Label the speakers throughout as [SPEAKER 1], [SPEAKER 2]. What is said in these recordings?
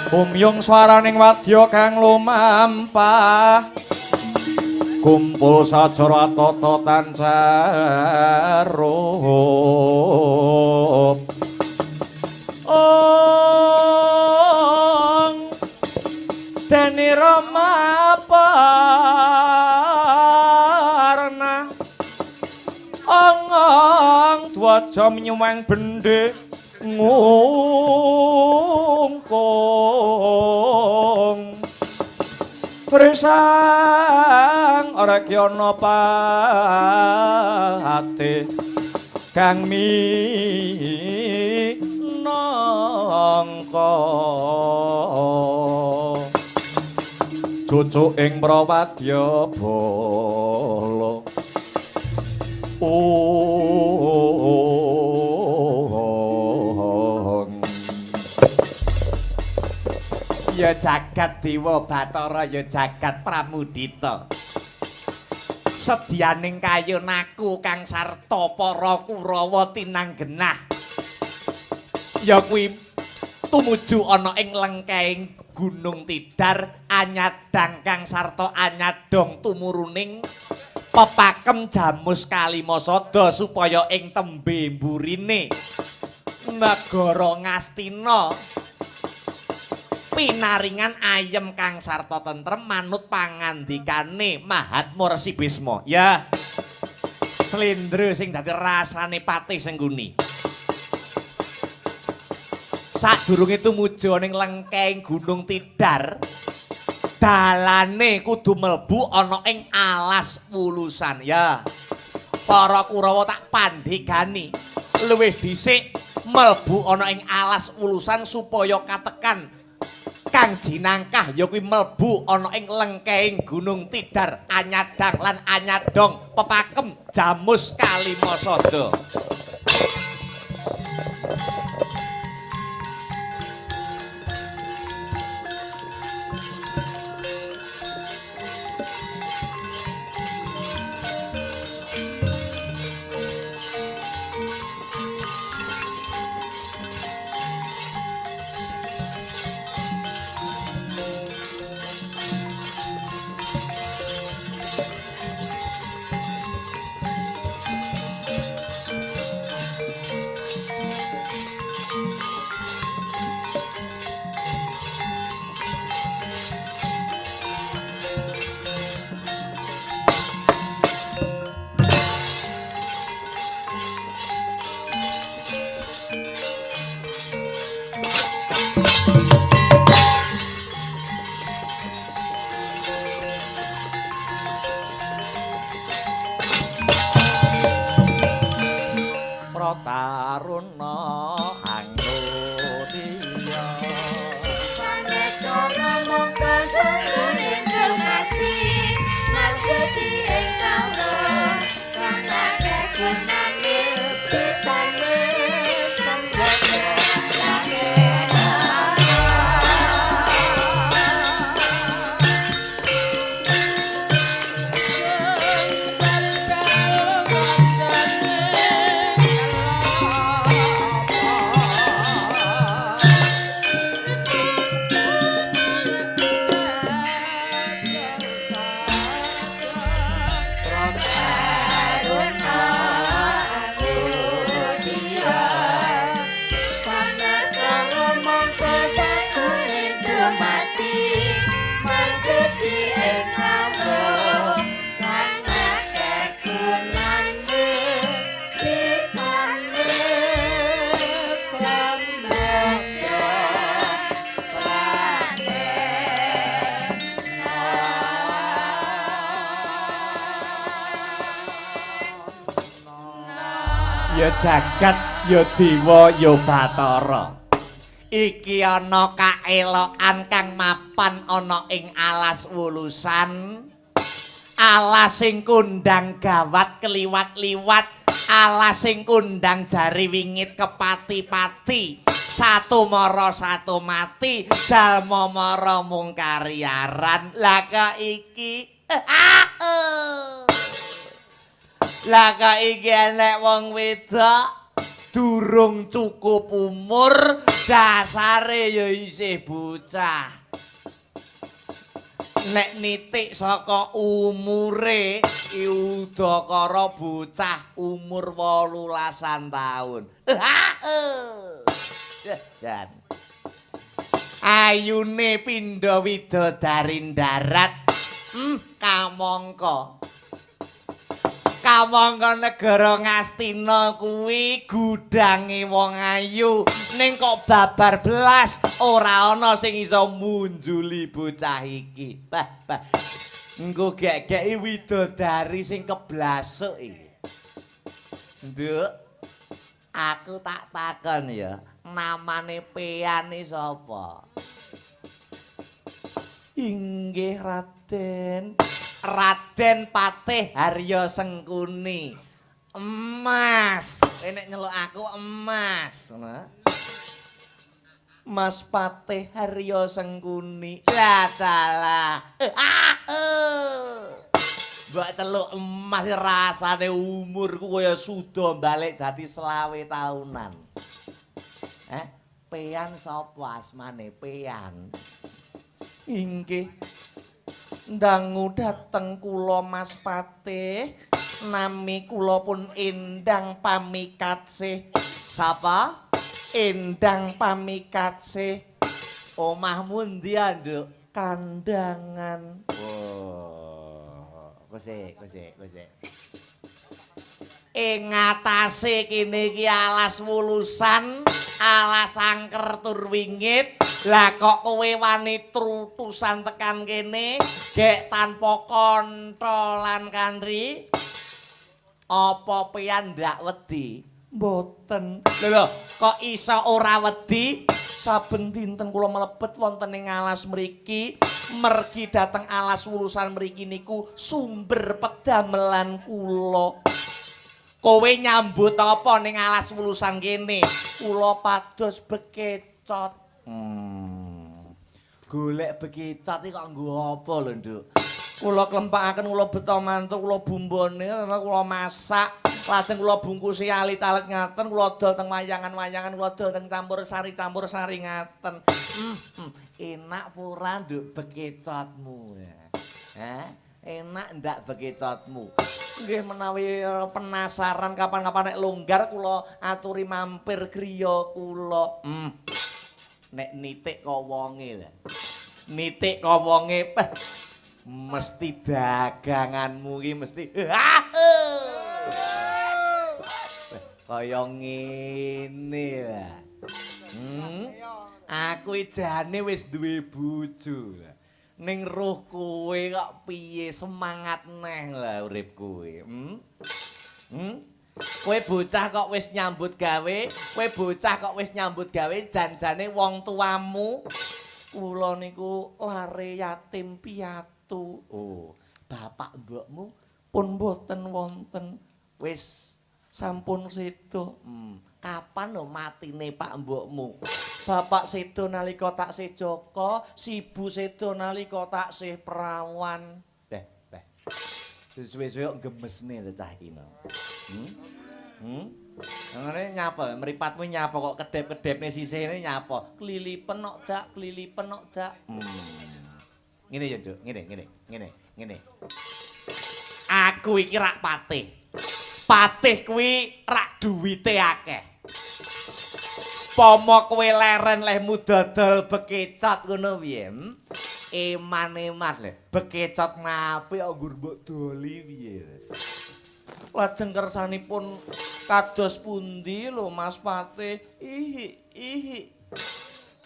[SPEAKER 1] Umyung swaraning wadya kang lumampah, kumpul sacara tata tancarup. Ong dene Rama Parna, ong ong dwaja menyuwang bendhe ngungkung. Risang rekyana pate kang minangka cucuk ing prawadya bala. Ong
[SPEAKER 2] Ya jagat Dewa Bathara, ya jagat Pramudita. Sedyaning kayunaku kang sarta para Kurawa tinanggenah. Ya kuwi tumuju ana ing lengkehing Gunung Tidar, anyadang kang sarta anyadong tumuruning pepakem jamus Kalimasada supaya ing tembe mburine negara Ngastina pinaringan ayem kang sarta tentrem manut pangandikane Mahatma Resi Bisma. Ya. Slendra sing dadi rasane Patih Sengguni. Sadurunge tumuju ning lengkeng Gunung Tidar, dalane kudu mlebu ana ing alas Wulusan. Ya. Para Kurawa tak pandhegani luwih dhisik mlebu ana ing alas Wulusan supaya katekan kang jinangkah ya kuwi mlebu ana ing lengkehing Gunung Tidar, anyadang lan anyadong pepakem jamus Kalimasada.
[SPEAKER 1] Taruna Anggodiya
[SPEAKER 3] Sanesana mongko sangguning kemati marsudi ing kawruh kang akeh gunane bisane sembadha.
[SPEAKER 2] Ya jagat, ya dewa, ya bathara. Iki ana kaelokan kang mapan ana ing alas Wulusan. Alas sing kondang gawat keliwat-liwat, alas sing kondang jari wingit kepati-pati. Satu mara satu mati, jalma mara mung kariaran. Lah kok iki lah kok iki enek wong wedok Durung cukup umur, dasare ya isih bocah. Nek nitik saka umure, Udakara bocah umur 18 taun. Jan. Ayune pindha widodari darat. Kamangka. Kamangka negara Ngastina kuwi gudange wong ayu, ning kok babar belas ora ana sing iso munjuli bocah iki. Bah, bah. Engko gek-geki widodari sing keblasuk iki. Nduk, aku tak takon ya, namane peyane sapa? Inggih Raden. Raden Patih Harya Sengkuni. Emas. Kowe nek nyeluk aku emas, ngono. Mas Patih Harya Sengkuni. Lah dalah. Mbok celuk emas rasane umurku kaya suda balik dadi 25 tahunan. Peyan sapa asmane Peyan? Inggih. Ndangu dateng kula Mas Patih, nami kula pun Endang Pamikatsih. Sapa? Endang Pamikatsih. Omahmu endi, Nduk? Kandangan. Oh, kosek, kosek, kosek. Ing ngatasé kene iki alas wulusan, alas angker tur wingit. Lah kok kowe wani trutusan tekan kene, gek tanpa kantha lan kantri? Apa peyan ndak wedi? Mboten. Lho, kok iso ora wedi? Saben dinten kula mlebet wonten ing alas mriki, mergi dateng alas wulusan mriki niku sumber pedamelan kula. Kowe nyambut apa ning alas wulusan kene? Kula pados bekecot. Golek bekecot iki kok nggo apa lho, Nduk? Kula klempakaken, kula beto mantuk, kula bumbone, kula masak, lajeng kula bungkusi alit-alit ngaten, kula dol teng wayangan-wayangan, kula dol teng campur sari-campur sari ngaten. Enak pora, Nduk, bekecotmu. Hah? Enak ndak bekecotmu? Nggih menawi penasaran kapan-kapan nek longgar kula aturi mampir griya kula. Nek nitik kok wonge lho. Nitik kok wonge mesti daganganmu iki mesti kaya ngene lah. Aku jane wis duwe bojo. Ning roh kowe kok piye semangat neh lah urip kowe. Kowe bocah kok wis nyambut gawe, kowe bocah kok wis nyambut gawe janjane wong tuamu. Kula niku lare yatim piatu. Oh, bapak mbokmu pun mboten wonten. Wis sampun sedo. Kapan lho matine pak mbokmu? Bapak sedo nalika taksih jaka, sibu sedo nalika taksih prawan. Beh, beh. Suwe-suwe kok gemesne lho cah iki no. Ngene nyapa, mripatmu nyapa kok kedhep-kedhepne sisihne nyapa. Klilipen kok dak, klilipen kok dak. Ngene ya, Nduk, ngene, ngene, ngene, ngene. Aku iki rak patih. Patih kuwi rak duwite akeh. Pomo kowe leren lehmu dodol bekecot ngono piye? Eman-eman lho, bekecot apik kok nggur mbok doli piye? Lajeng kersanipun kados pundi lho Mas Patih? Ihi, ihi.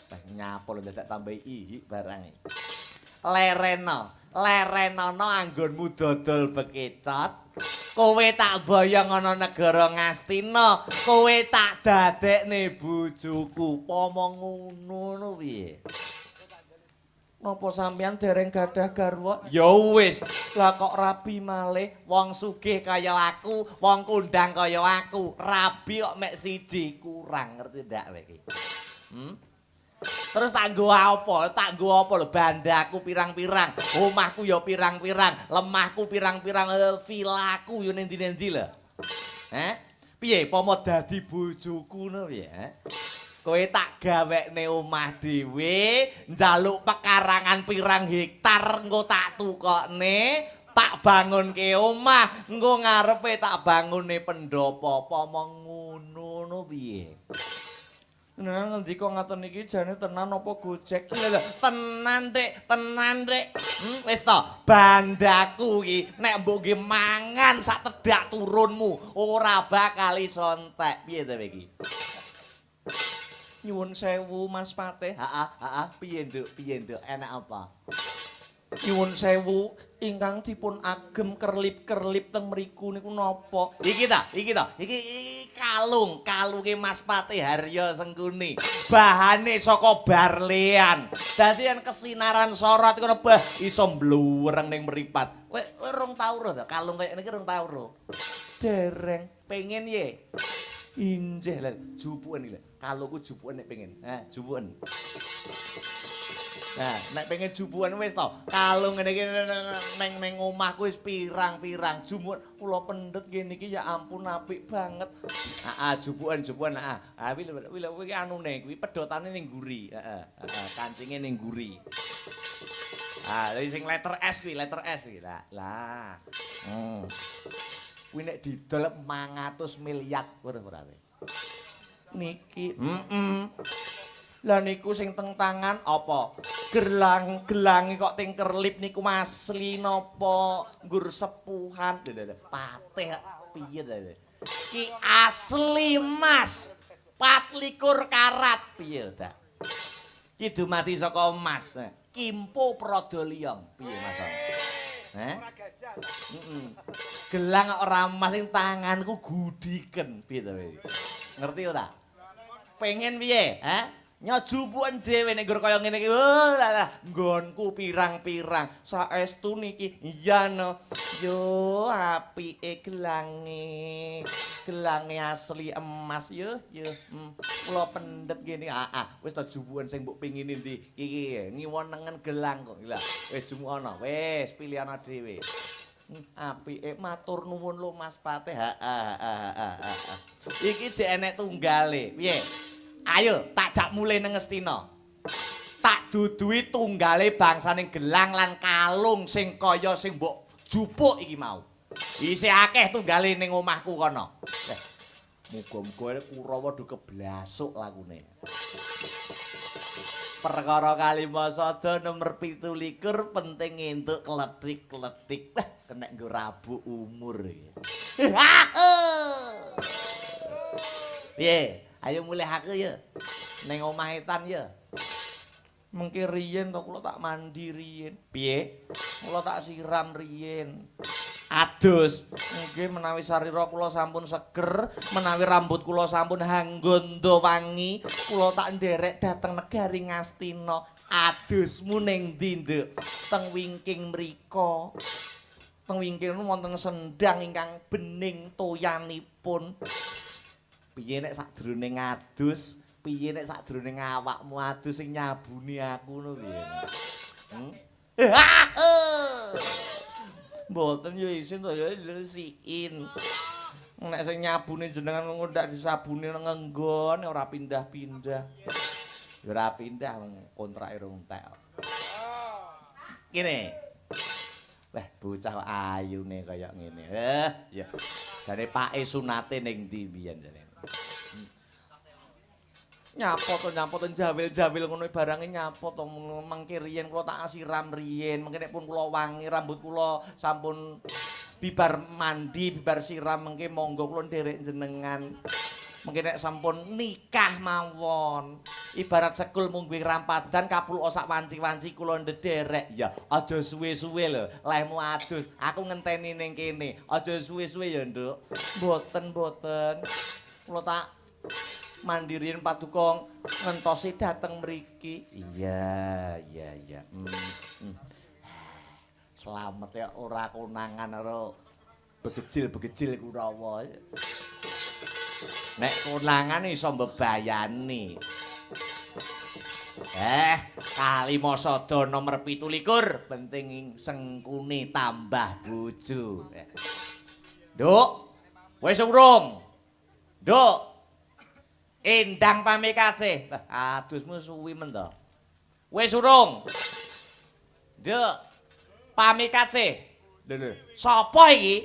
[SPEAKER 2] Teh nyapa lho dadak tambahi ihi barang iki. Lereno, lerenono anggonmu dodol bekecot. Kowe tak boyong ana negara Ngastina, kowe tak dadekne bojoku. Pomo ngono piye? Napa sampeyan dereng gadah garwa? Ya wis, lah kok rabi malih? Wong sugih kaya aku, wong kondang kaya aku, rabi kok mek siji kurang, ngerti ndak kowe iki? Terus tak nggo apa? Tak nggo apa lho? Bandaku pirang-pirang, omahku ya pirang-pirang, lemahku pirang-pirang, vilaku ya ning ndi-ndi lho. Piye pomo dadi bojoku ngono piye? Kowe tak gawekne omah dhewe, njaluk pekarangan pirang hektar engko tak tukokne, tak bangunke omah, engko ngarepe tak bangune pendopo. Pomo ngono no piye?
[SPEAKER 1] Nah, ngendika ngaten iki jane tenan apa gojek?
[SPEAKER 2] Lho, tenan, Dik, tenan, Dik. Wis to, bandaku iki nek mbok nggih mangan sak tedak turunmu ora bakal iso entek. Piye to iki?
[SPEAKER 1] Nyuwun sewu Mas Patih.
[SPEAKER 2] Heeh, heeh, piye Nduk? Piye Nduk? Enak apa?
[SPEAKER 1] Nyuwun sewu ingkang dipun agem kerlip-kerlip teng mriku niku napa?
[SPEAKER 2] Iki ta, iki ta. Iki kalung, kalunge Mas Patih Harya Sengkuni. Bahane saka barlean. Dadi yen kesinaran sorot ngono bah iso mbluwereng ning mripat. Kowe rong tau roh ta kalung kaya ngene iki rong tau roh.
[SPEAKER 1] Dereng.
[SPEAKER 2] Pengen ye.
[SPEAKER 1] Injih
[SPEAKER 2] lha jupuken iki lho. Kalungku jupuken nek pengen. Ha, jupuken. Nah, nek pengen jupuken wis to. Kalung ngene iki neng omahku wis pirang-pirang jupuken.
[SPEAKER 1] Kula pendhet ngene iki ya ampun apik banget.
[SPEAKER 2] Heeh, jupuken, jupuken heeh. Ha kuwi lho kuwi anune kuwi pedhotane ning mburi. Heeh, heeh, kancinge ning mburi. Ah, sing letter S kuwi, letter S kuwi. Lah, lah. Kuwi nek didol 500 miliar ora ora.
[SPEAKER 1] Niki.
[SPEAKER 2] Heeh.
[SPEAKER 1] Lah niku sing teng tangan apa? Gerlang-gelange kok teng kerlip niku asli napa nggur sepuhan?
[SPEAKER 2] Lho lho, Patih piye ta? Ki asli Mas. 24 karat piye ta? Ki dumadi saka emas. Kimpo Pradaliyong piye Mas? Heh? Heeh. Gelang ora emas sing tanganku gudiken piye ta kowe? Ngerti ora? Pengen piye? Heh? Nyojupuken dhewe nek nggur kaya ngene iki. Oh lah,
[SPEAKER 1] nggonku pirang-pirang. Saestu niki. Iya no.
[SPEAKER 2] Yo apike gelange. Gelange asli emas yo yo. Kula pendhet ngene. Heeh, wis ta jupuken sing mbok pengini ndi? Iki ngiwo nengen gelang kok. Lah, wis jumukono. Wis pilihana dhewe. Apike matur nuwun lho Mas Patih. Heeh, heeh, heeh. Iki jek enek tunggale. Piye? Ayo tak jak mulih nang Ngastina. Tak duduhi tunggale bangsane gelang lan kalung sing kaya sing mbok jupuk iki mau. Isih akeh tunggale ning omahku kono. Muga-muga Kurawa do keblasuk lakune. Perkara kalima sada nomor 27 penting entuk kletik-kletik. Wah, kenek nggo rabuk umur iki. Piye? Ayo mulih aku ya. Ning omah etan ya.
[SPEAKER 1] Mengke riyen to kula tak mandi riyen.
[SPEAKER 2] Piye?
[SPEAKER 1] Kula tak siram riyen.
[SPEAKER 2] Adus.
[SPEAKER 1] Nggih menawi sarira kula sampun seger, menawi rambut kula sampun hanggondo wangi, kula tak nderek dhateng negari Ngastina.
[SPEAKER 2] Adusmu ning ndi, Nduk?
[SPEAKER 1] Teng wingking mriko. Teng wingking wonten sendang ingkang bening toyanipun.
[SPEAKER 2] Piye nek sakjroning adus, piye nek sakjroning awakmu adus sing nyabuni aku ngono piye?
[SPEAKER 1] Mboten ya isin to ya siin. Nek sing nyabuni jenengan ngundak disabuni nang nggon ora pindah-pindah.
[SPEAKER 2] Ya ora pindah wong kontrake rung entek. Kene. Wah, bocah ayune kaya ngene. Ya. Jane pake sunate ning ndi mbiyen jane?
[SPEAKER 1] Nyapot to nyapot jawil-jawil ngono barange nyapot to mengke riyen kula tak siram riyen mengke nek pun kula wangi rambut kula sampun bibar mandi bibar siram mengke monggo kula nderek jenengan mengke nek sampun nikah mawon ibarat sekul mungguing rampadan kapul sak wanci-wanci kula ndederek
[SPEAKER 2] ya aja suwe-suwe lho lehmu adus aku ngenteni ning kene aja suwe-suwe ya Nduk.
[SPEAKER 1] Mboten-mboten kula tak mandiriin paduka ngentosi dateng mriki.
[SPEAKER 2] Iya, iya, iya. Slamet ya ora konangan karo begejil-begejil Kurawa. Nek konangan iso mbebayani. Kalima sada nomor 27 penting Sengkuni tambah bojo. Nduk, wis urung? Nduk. Endang Pamikasih. Lah adusmu suwi men to. Wis urung. Nduk. Pamikasih. Lho lho. Sapa iki?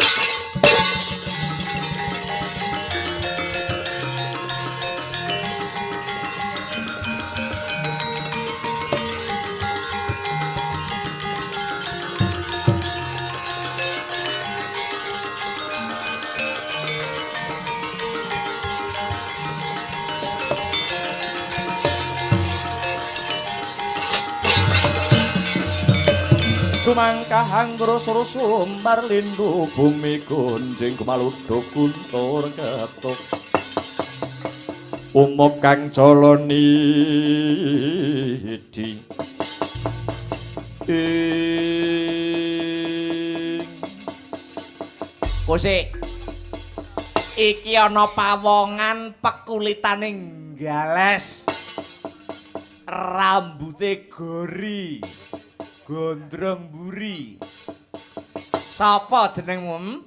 [SPEAKER 1] Sumangkah anggro sumbar lindu bumi gunjing gumaluduk kuntur ketuk umop kang jala nidi ing
[SPEAKER 2] Kosik iki ana pawongan pekulitane nggales, rambute gori, gondrong mburi. Sapa jenengmu?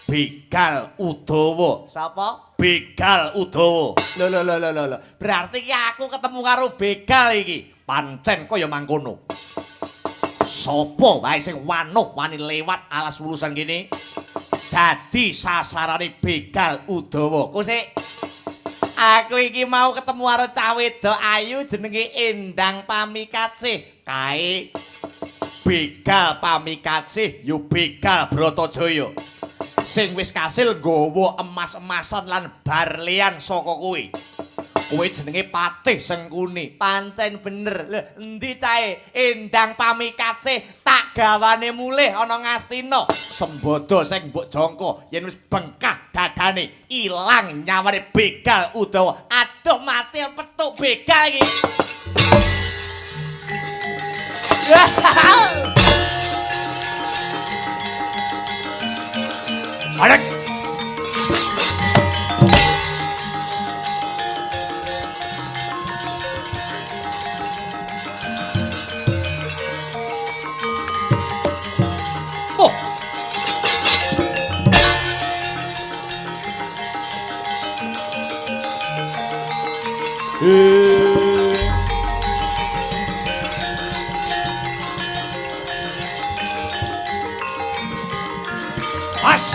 [SPEAKER 2] Begal Udawa. Sapa? Begal Udawa. Lho lho lho lho lho. Berarti iki aku ketemu karo begal iki. Pancen kaya mangkono. Sapa wae sing wanuh wani lewat alas wulusan kene dadi sasarane Begal Udawa. Kosik aku iki mau ketemu karo cah wedok ayu jenenge Endang Pamikasih. Kae Begal Pamikasih yo Begal Bratajaya sing wis kasil nggawa emas-emasan lan barlean saka kowe. Kowe jenenge Patih Sengkuni. Pancen bener. Lho, endi cahe Endang Pamikasih tak gawane mulih ana Ngastina. Sembodo sing mbok jangka yen wis bengkah dadane ilang nyawane Begal Udawa. Aduh mati petuk begal iki.
[SPEAKER 1] Arek.
[SPEAKER 2] Oh.
[SPEAKER 1] Pas.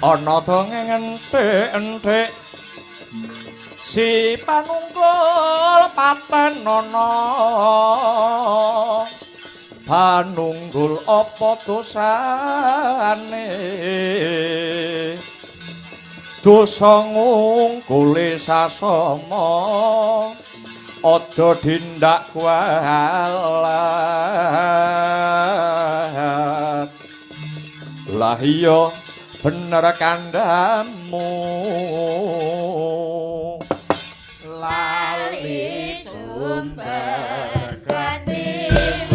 [SPEAKER 1] Ana dongeng enthik-enthik si panunggul patenono, panunggul apa dosane, dosa ngungkule sasama aja dindak kualat. Lah iya bener kandhamu
[SPEAKER 3] lali sumber katiwasan.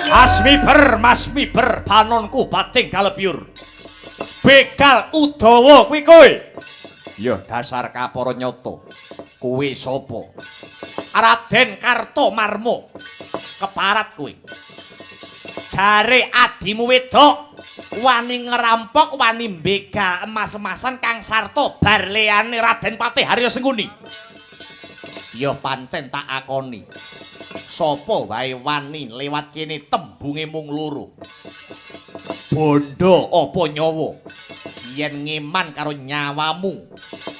[SPEAKER 2] Asmiber masmiber panonku pating kalebyur Begal Udawa kuwi kowe. Ya dasar kapara nyata. Kowe sapa? Raden Kartomarmo. Keparat kowe. Jare adimu wedok wani ngerampok, wani mbegal emas-emasan kang sarta barleane Raden Patih Harya Sengkuni. Ya pancen tak akoni. Sapa wae wani lewat kene tembunge mung loro. Bondo apa nyawa? Yen ngeman karo nyawamu,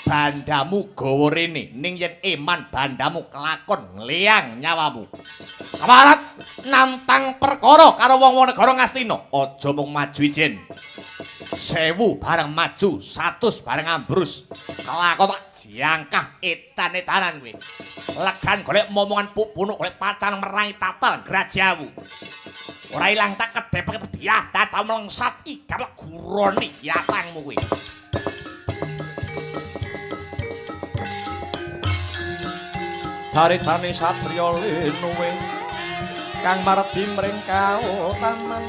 [SPEAKER 2] bandamu gawa rene. Ning yen eman bandamu kelakon ngleyang nyawamu. Keparat nantang perkara karo wong-wong negara Ngastina. Aja mung maju ijen. 1000 bareng maju, 100 bareng ambrus. Kelakon tak jangkah edan-edanan kowe. Legan golek momongan pupunuk golek pacan merangi tatal grajawu. Ora ilang tak kedhepek biah tata melengsat igal gurone yatangmu kowe.
[SPEAKER 1] Caritane satriya linuwe kang mardi mring kautaman.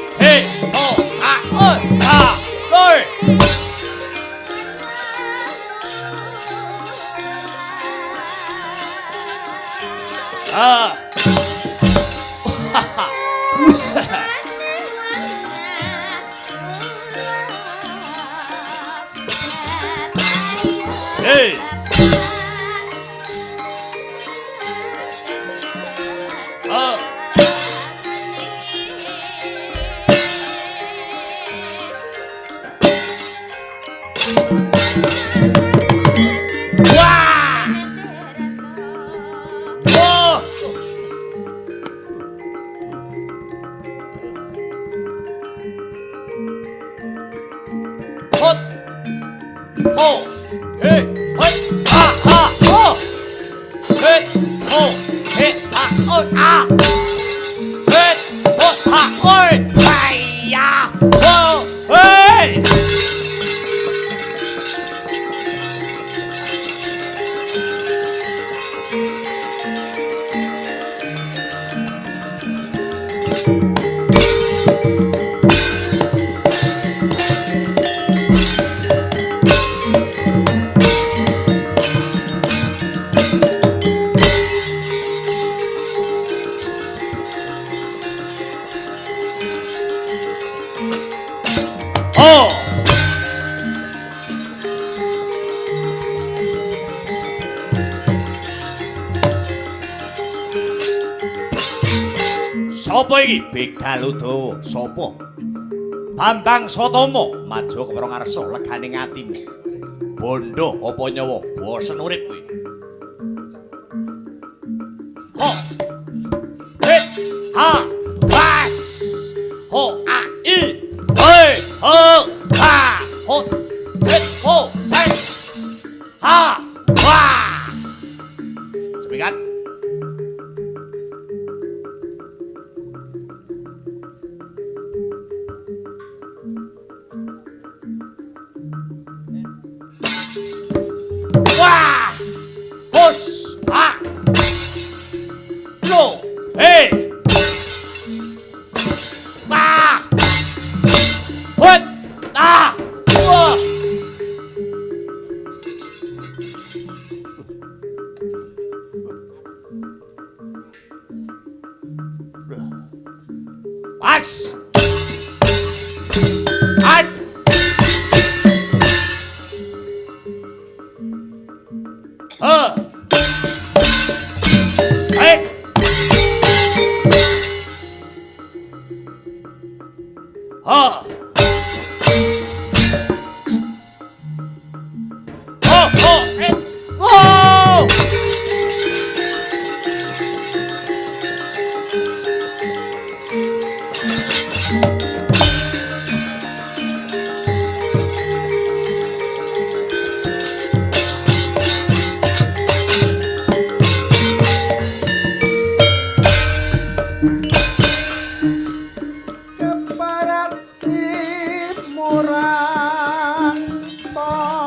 [SPEAKER 2] 2, 1, 2, 3, 4. Ah. Hey. Ah. Wah. Oh. Hot. Ho. Hey. Hoi. Ha ha ho. Hey. Ho. Hey. Ha. Oh. Ah. Hey. Ho. Ha. Oi. Hai ya. Ho. Hey. Oh. Sapa iki? Begal Udawa. Sapa? Bambang Sotomo. Maju kepara ngarsa legane atimu. Bondo apa nyawa? Bosen urip kowe. Ho. He. Ha. Was. Ho a i. Hei. Ho. Ha. Ho. He. Ho. He. Ha. Wah. Cepikan. Wah! Bos! Ah! Lo! Hei! Wah! Hut! Ah! Wah! Pas! At! Ha! Hey! Ha! Ho! Ho! Eh! Ho!
[SPEAKER 4] Keparat simurang tata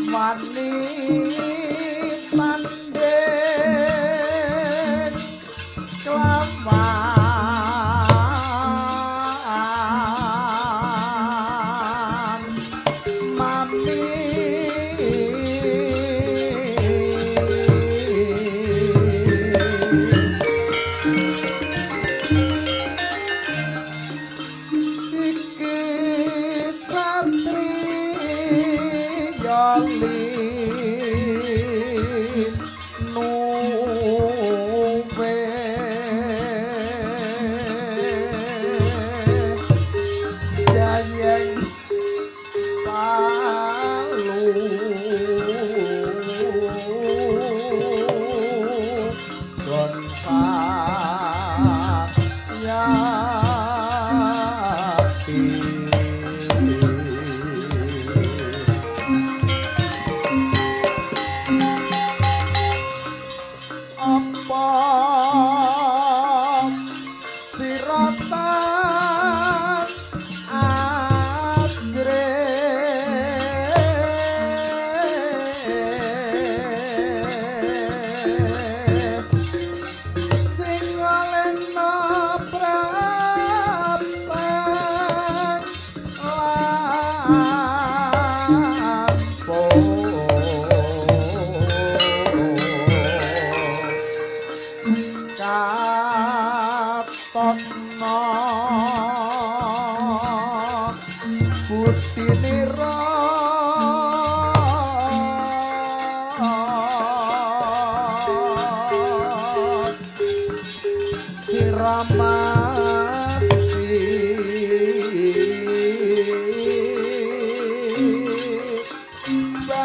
[SPEAKER 4] wani tanding kelawan mami. Iki satriya linuwe jayeng palu gon sayati.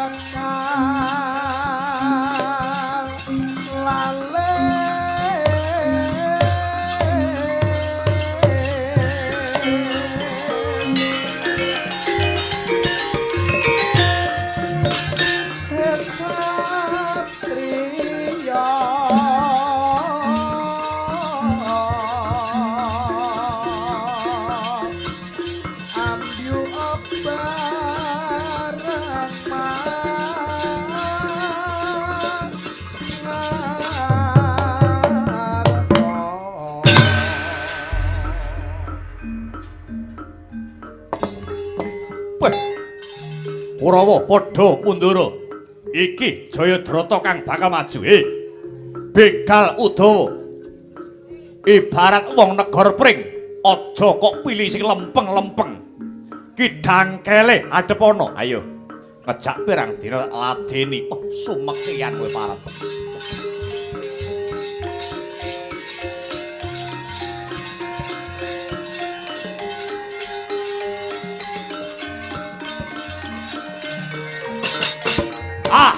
[SPEAKER 4] bakal lale Satriya ambu barang mangarsa.
[SPEAKER 2] Weh. Kurawa padha mundura. Iki Jayadrata kang bakal maju. Begal Udawa. Ibarat wong negara pring, aja kok pilih sing lempeng-lempeng. Ki dangkele adhep ana. Ayo. Ngejak pirang dina ladeni. Oh, sumekian kowe parep. Ah.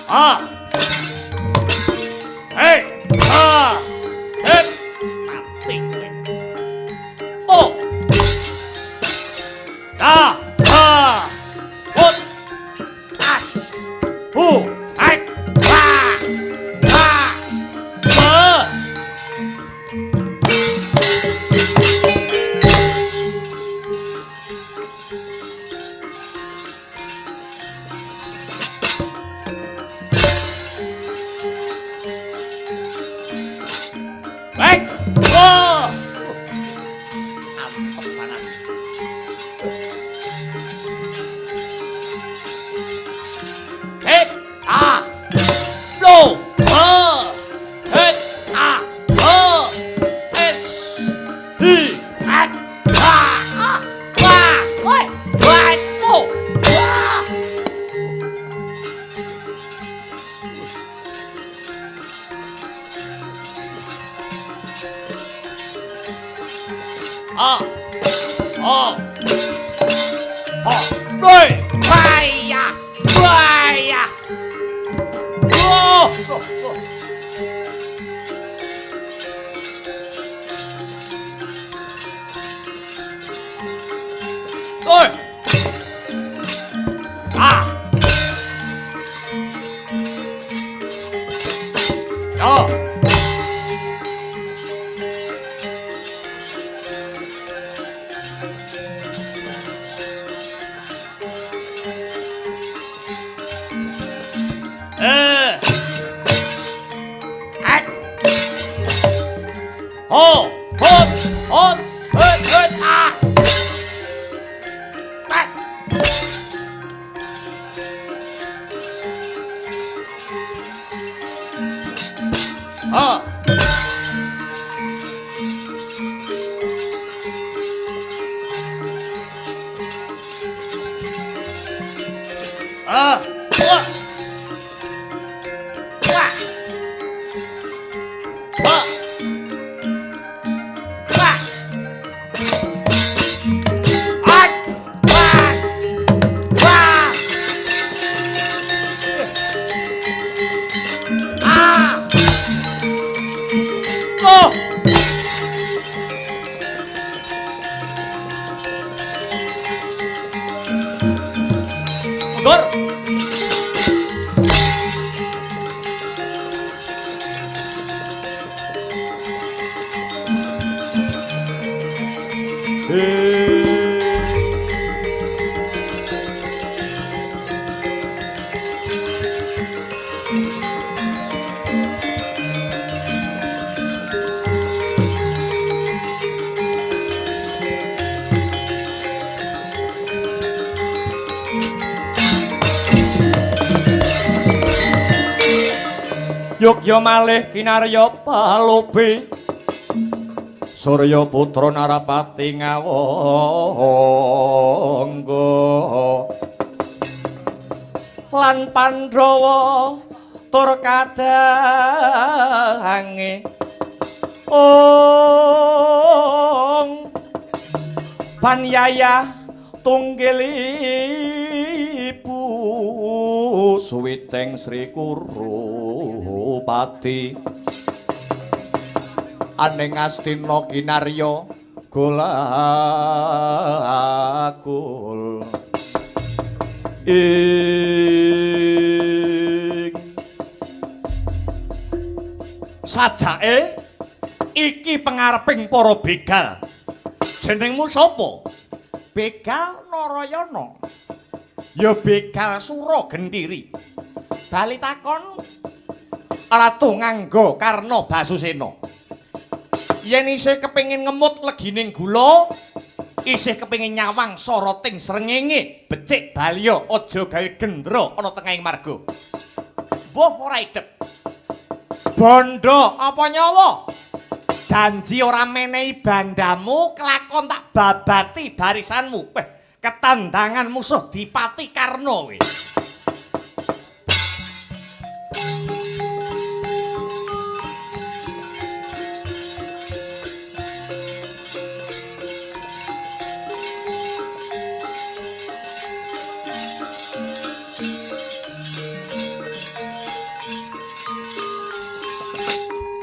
[SPEAKER 2] Ah. Hei. Ah. Hei. Mati kowe. Oh. Ah. Ah. Hut. As. Hu. Hai. Ha. Ha. Ba. Baik. Oh. Antep panas. Hei. A. Lo. H. H. A. H. S. I. N. H. A. Wa. Woi. Wa. To. Wa. A. O. O. 对。哎呀，哎呀。哦。对。啊。有。哎，哦，哦，哦，哦，啊！哎，啊！啊！哇！哇！哇！哇！哇！哇！啊！哦！Mundur. Yogya malih kinarya palobe Surya putra Narapati ngawangga.
[SPEAKER 1] Lan Pandhawa tur kadange ong panyaya tunggil ibu suwiteng Sri Kurupati aning Astina kinarya golakul ing
[SPEAKER 2] Sajake iki pengareping para begal. Jenengmu sapa? Begal Narayana. Ya begal Sura Gentiri. Bali takon Ratu nganggo Karna Basusena. Yen isih kepengin ngemut legining gula, isih kepengin nyawang soroting srengenge, becik baliya aja gawe gendra ana tengahing marga. Mbuh ora idep. Bondo apa nyawa? Janji ora menehi bandamu, kelakon tak babati barisanmu. Weh, ketandangan musuh Dipati Karna kowe.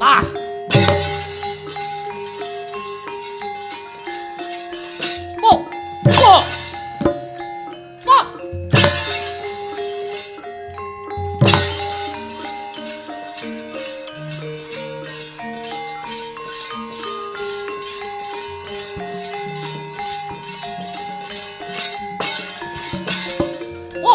[SPEAKER 2] Ah. Oh. Oh. Wah. Oh. Wah.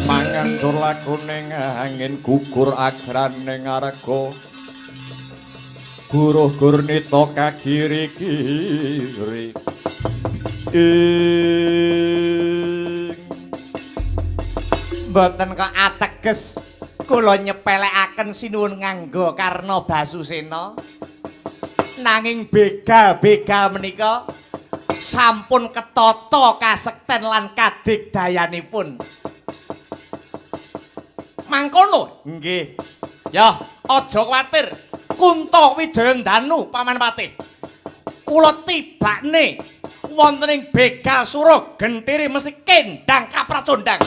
[SPEAKER 1] Mangancur lakuning angin gugur agraning arga guruh gurnita kagiri-giri ing
[SPEAKER 2] Mboten kok ateges kula nyepelekaken sinuwun nganggo Karna Basusena. Nanging begal-begal menika sampun ketata kasekten lan kadigdayanipun. Mangkono? Nggih. Ya, aja kuwatir. Kunta Wijayandanu Paman Patih. Kula tibakne wonten ing begal Sura Gentiri mesti kendang kapracondang.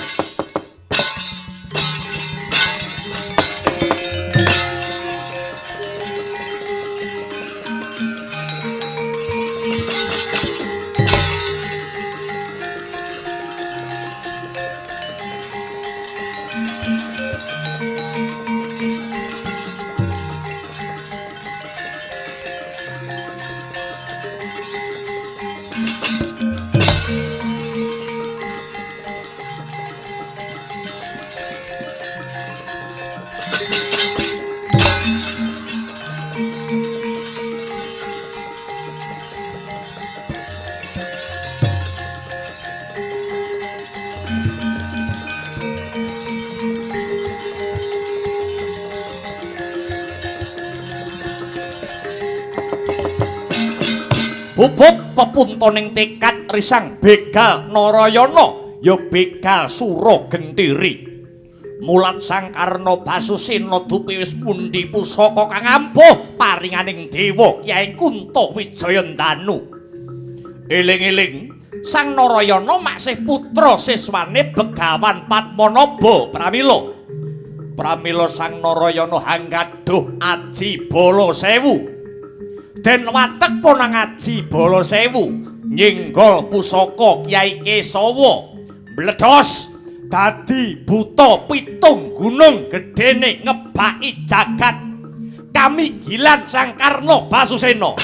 [SPEAKER 2] Bubut pepuntoning tekad risang begal Narayana ya begal Sura Gentiri. Mulat Sang Karna Basusena dupi wis pundi pusaka kang ampuh paringaning dewa Kyai Kunta Wijayandanu. Eling-eling Sang Narayana maksih putra siswane Begawan Padmanaba pramila. Pramila Sang Narayana hanggaduh aji bala sewu. Den watek ponang aji bala sewu nyinggol pusaka Kyai Kesawa mbledhos dadi buta pitung gunung gedene ngebaki jagat. Kamigilan Sang Karna Basusena.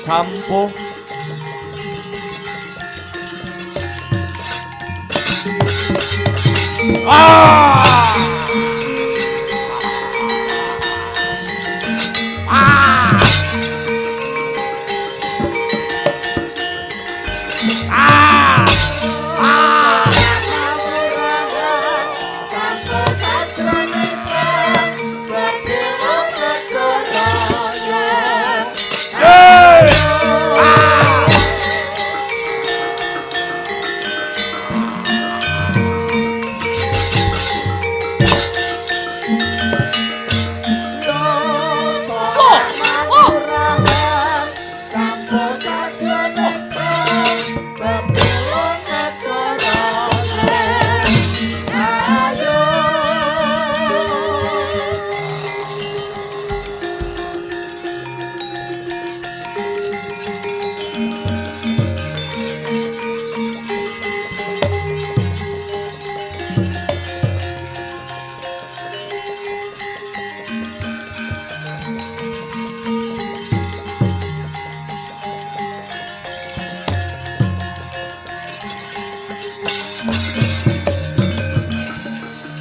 [SPEAKER 1] Campuh
[SPEAKER 2] Ah! Ah! Ah! Ah! Hey! Ah!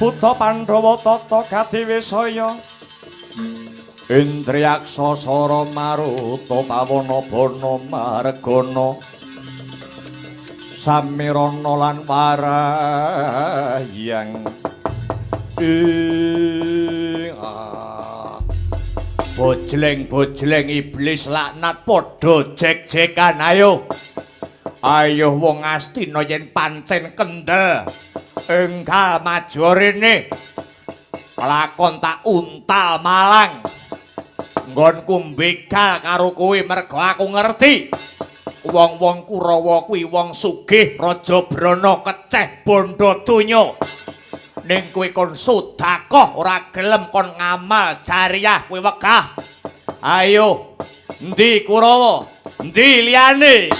[SPEAKER 1] Buta Pandhawa tata kadiwisaya Indriyaksa sara maruta pawana bana margana samirana lan warayang ing
[SPEAKER 2] Bojleng-bojleng iblis laknat padha jek-jekan ayo. Ayo wong Astina yen pancen kendel enggal maju rene. Lakon tak untal malang. Nggonku mbegal karo kowe mergo aku ngerti. Wong-wong Kurawa kuwi wong sugih, raja brana keceh bondo donya. Ning kowe kon sedekah ora gelem kon ngamal jariah kowe wegah. Ayo, endi Kurawa? Endi liyane?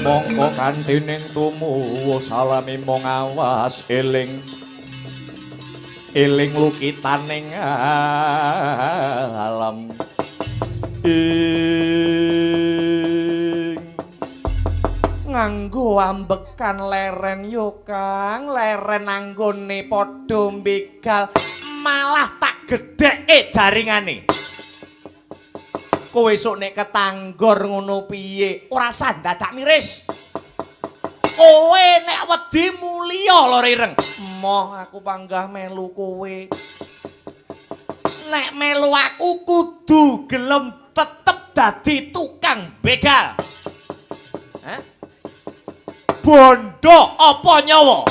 [SPEAKER 1] Mongko kantining tumuwuh salami mung awas eling eling lukitaning alam ing
[SPEAKER 2] nganggo ambekan leren yo Kang, leren anggone padha mbegal malah tak gedheke jaringane. Kowe esuk nek ketanggor ngono piye? Ora sah dadak miris. Kowe nek wedi mulya lho ireng. Emoh aku panggah melu kowe. Nek melu aku kudu gelem tetep dadi tukang begal. Hah? Bondo apa nyawa?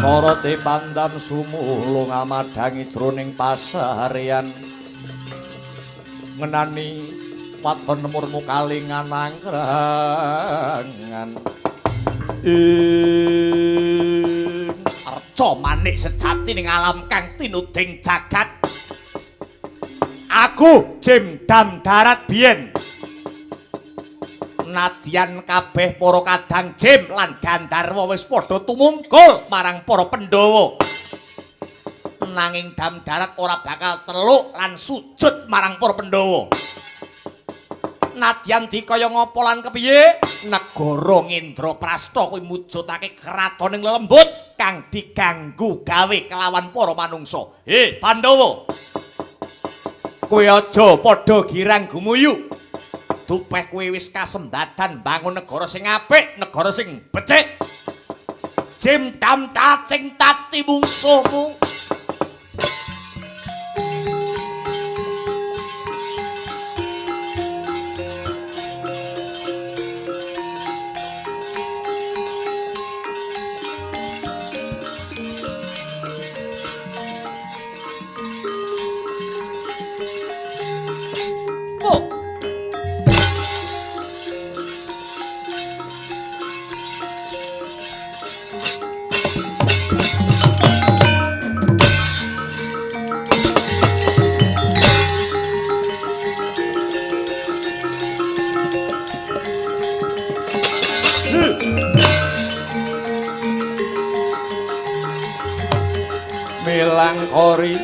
[SPEAKER 1] Sorote pandam sumulung amadhangi jroning pasarean ngenani waton nemurmu kalingan angkrangan ing
[SPEAKER 2] arca manik sejati ning alam kang tinuding jagat. Aku Jim Dam Darat biyen nadyan kabeh para kadang Jim lan Gandharwa wis padha tumungkul marang para Pandhawa. Nanging Dam Darat ora bakal teluk lan sujud marang para Pandhawa. Nadyan dikaya ngapa lan kepiye, negara Ngendraprasta kuwi mujudake kraton ing lelembut kang diganggu gawe kelawan para manungsa. He Pandhawa, kowe aja padha girang gumuyu. Dupeh kowe wis kasembadan bangun negara sing apik, negara sing becik. Jim Dam Tacing tati mungsuhmu.
[SPEAKER 1] Melangkori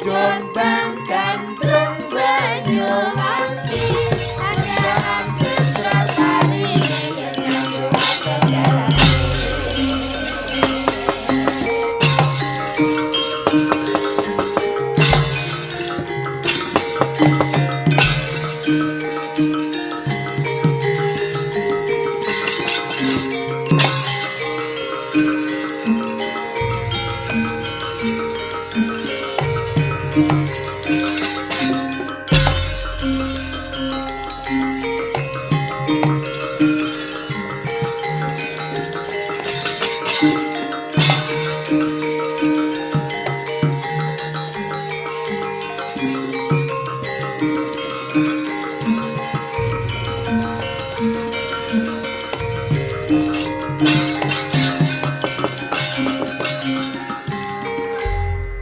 [SPEAKER 3] Jombang Gandrung Banyuwangi Andaan Sejatari.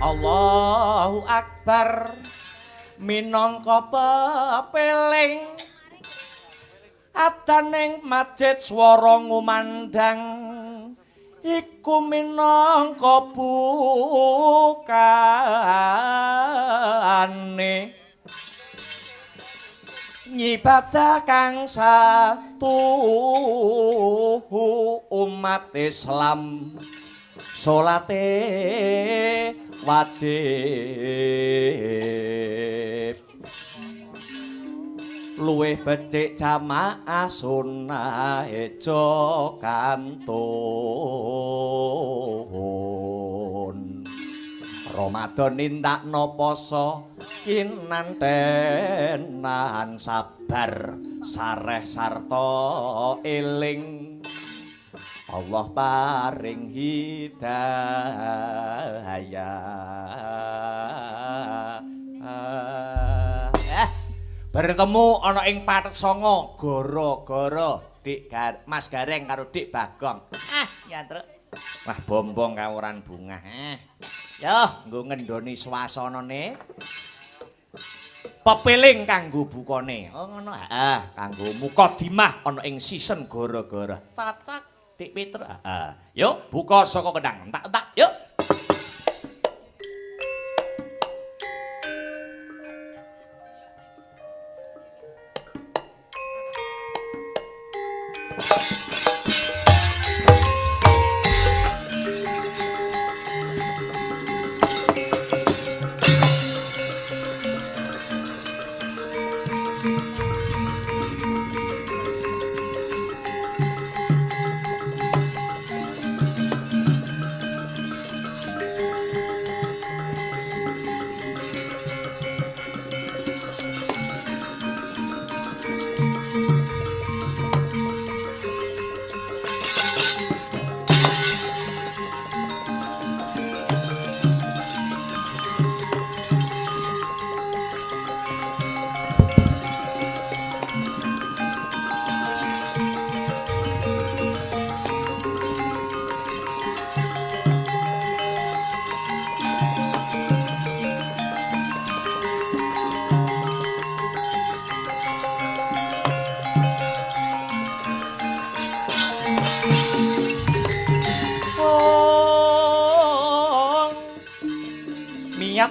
[SPEAKER 1] Allahu Akbar minangka pepeling adaning masjid swara ngumandang iku minangka bukane ngibadah kang satu umat Islam salate wajib luwih becik jamaah sunah aja kantun. Ramadan nindakno poso kinantenan sabar sareh sarta eling Allah paring hidayah. Bertemu ana ing Pathet Sanga gara-gara Dik Mas Gareng karo Dik Bagong.
[SPEAKER 2] Ah, ya, Truk.
[SPEAKER 1] Wah, bombong kawuran bungah.
[SPEAKER 2] Yo,
[SPEAKER 1] nggo ngendoni swasanane. Pepeling kanggo bukane.
[SPEAKER 2] Oh, ngono.
[SPEAKER 1] Heeh, kanggo mukadimah ana ing season gara-gara.
[SPEAKER 2] Cocok.
[SPEAKER 1] Dik Petruk. Heeh. Yuk, buka saka kendang. Entak-entak, yuk.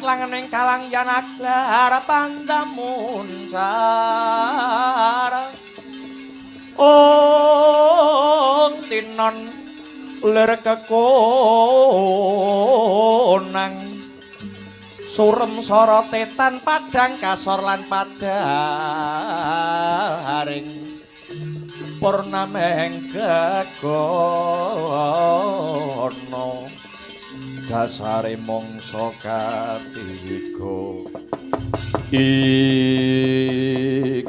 [SPEAKER 1] Langening kalang yanaglar pandamuncar ong tinon lir kekonang surem sorote tan padang kasor lan padaring purnameng gagono dasare mangsa katiga ing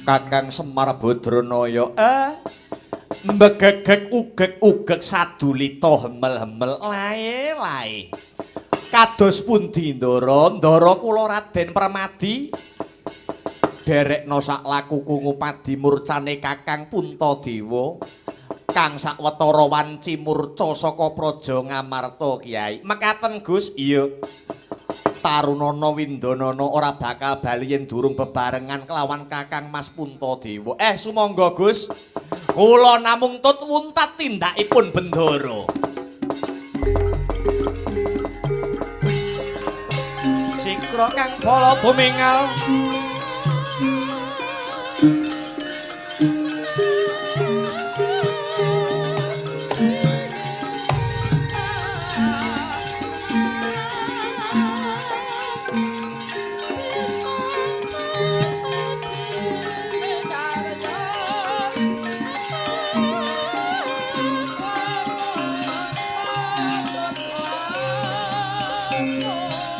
[SPEAKER 1] Kakang Semar Badranaya mbegegeg ugeg-ugeg sadulita hemel-hemel lae-lae kados pundi Ndara? Ndara kula Raden Permadi derekna sak lakuku ngupadi murcane Kakang Puntadewa kang sawetara wanci murca saka Praja Ngamarta Kyai. Mekaten Gus? Iya. Tarunana Windanana ora bakal bali yen durung bebarengan kelawan Kakang Mas Puntadewa. Sumangga Gus. Kula namung tut wuntat tindakipun Bendara. Sikra kang bala tumingal
[SPEAKER 3] Oh.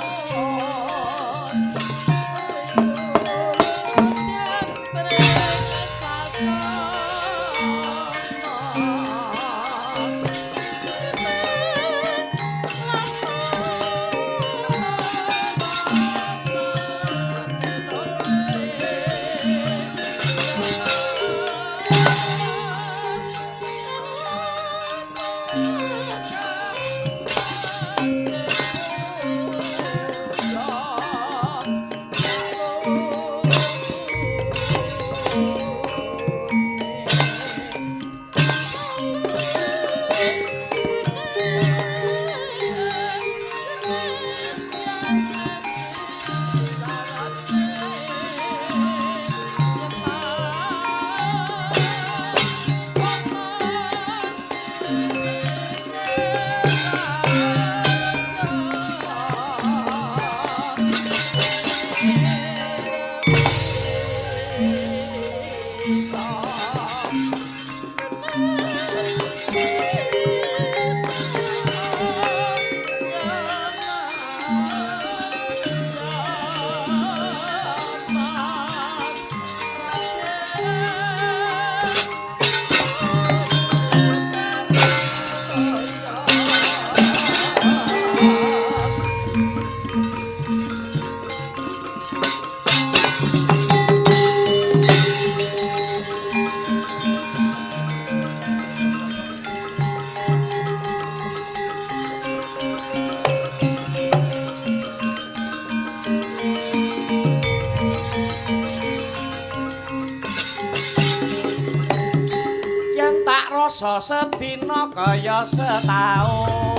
[SPEAKER 2] Rasa sedina kaya setaun.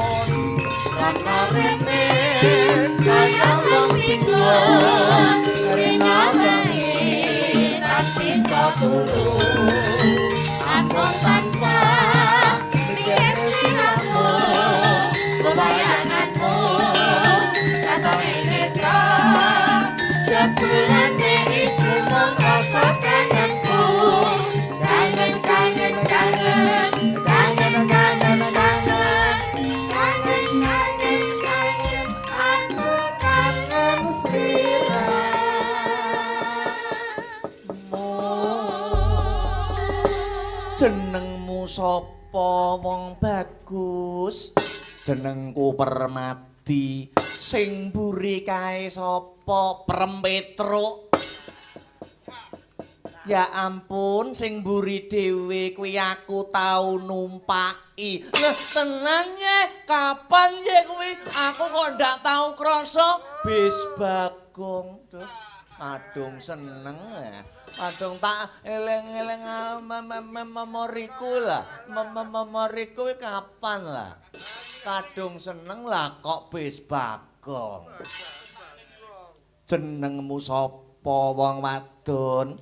[SPEAKER 3] Kana rene kaya wong bingung, rene wae tak bisa turu. Aku tansah mikir sliramu, bayanganmu katone netra. Jebulane iku mung rasa kangenku. Kangen kangen kangen kangen kangen kangen kangen kangen kangen aku kangen sliramu.
[SPEAKER 2] Jenengmu sapa wong bagus? Jenengku Permadi. Sing mburi kae sapa? Prem Petruk. Ya ampun, sing mburi dhewe kuwi aku tau numpaki. Lah tenan ye, kapan ye kuwi? Aku kok ndak tau krasa bis Bagong. Duh, kadung seneng ya. Kadung tak eling-eling memoriku lah. Memoriku kapan lah? Kadung seneng lah kok bis Bagong. Jenengmu sapa wong wadon?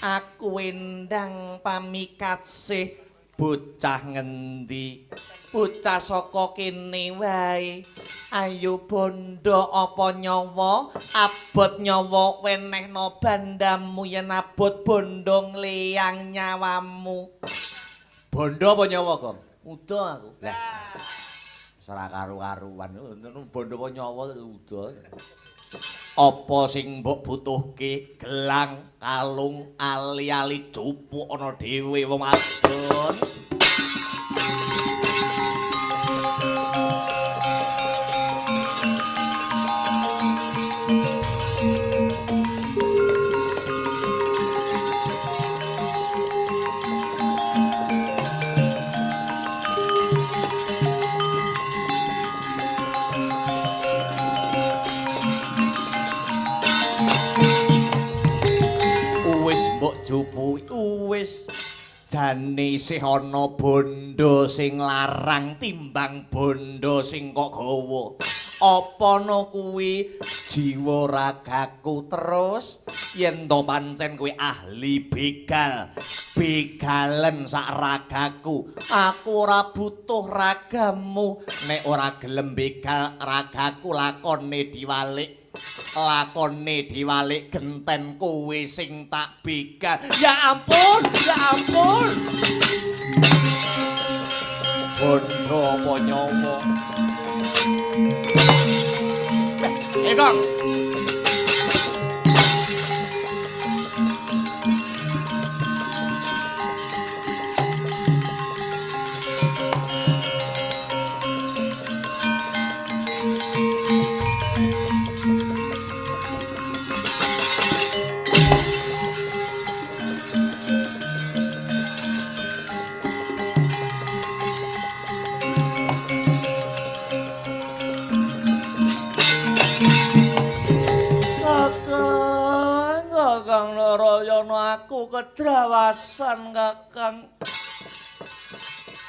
[SPEAKER 2] Aku endang pamikatsih bocah ngendi? Bocah saka kene wae. Ayo bondo apa nyawa? Abot nyawa wenehno bandamu yen abot bondo ngleyang nyawamu. Bondo apa nyawa, Gong? Uda aku. Lah. Ora karu-karuan. Bondo apa nyawa uda. Apa sing mbok butuhke? Gelang, kalung, ali-ali cupuk ana dhewe wong wadon. Jupuki wis jane isih ana bondo sing larang timbang bondo sing kok gawa. Apa no kuwi jiwa ragaku terus yen to pancen kuwi ahli begal, begalen sak ragaku. Aku ora butuh ragamu, nek ora gelem begal ragaku lakone diwalik. Lakone diwalik genten kowe sing tak begal. Ya ampun, ya ampun. Bondo apa nyawa? Kong. Aku kedrawasan, Kakang.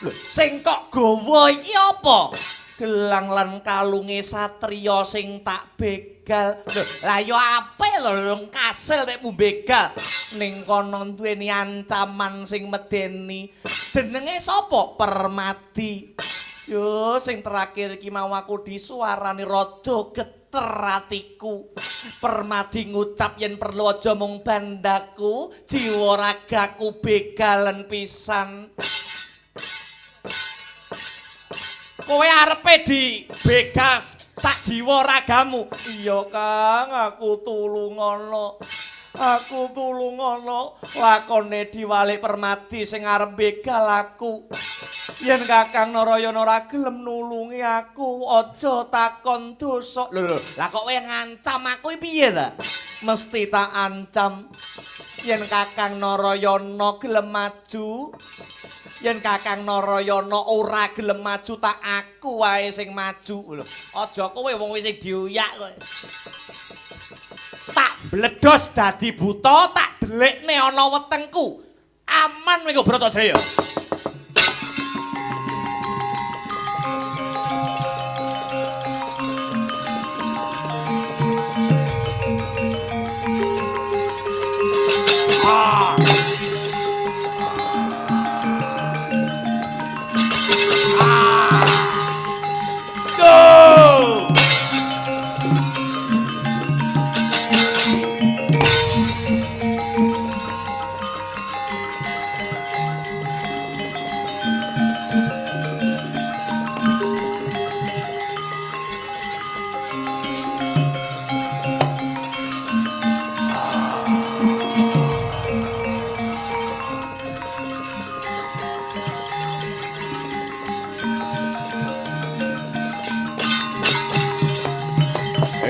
[SPEAKER 2] Lho, sing kok gawa iki apa? Gelang lan kalunge satriya sing tak begal. Lho, lah ya apik lho kasil nek mu begal. Ning kono duweni ancaman sing medeni. Jenenge sapa? Permadi. Yo sing terakhir iki mau aku disuarani rada geter atiku. Permadi ngucap yen perlu aja mung bandaku, jiwa ragaku begalen pisan. Kowe arepe dibegal sak jiwa ragamu. Iya Kang, aku tulungono. Aku tulungono. Lakone diwalik Permadi sing arep begal aku. Yen Kakang Narayana ora gelem nulungi aku, aja takon dosa. Lho lho, lah kok kowe ngancam aku piye ta? Mesti tak ancam. Yen Kakang Narayana gelem maju, yen Kakang Narayana ora gelem maju tak aku wae sing maju. Lho, aja kowe wong wis sing diuyak kowe. Tak bledos dadi buta, tak delikne ana wetengku. Aman kowe Bratajaya.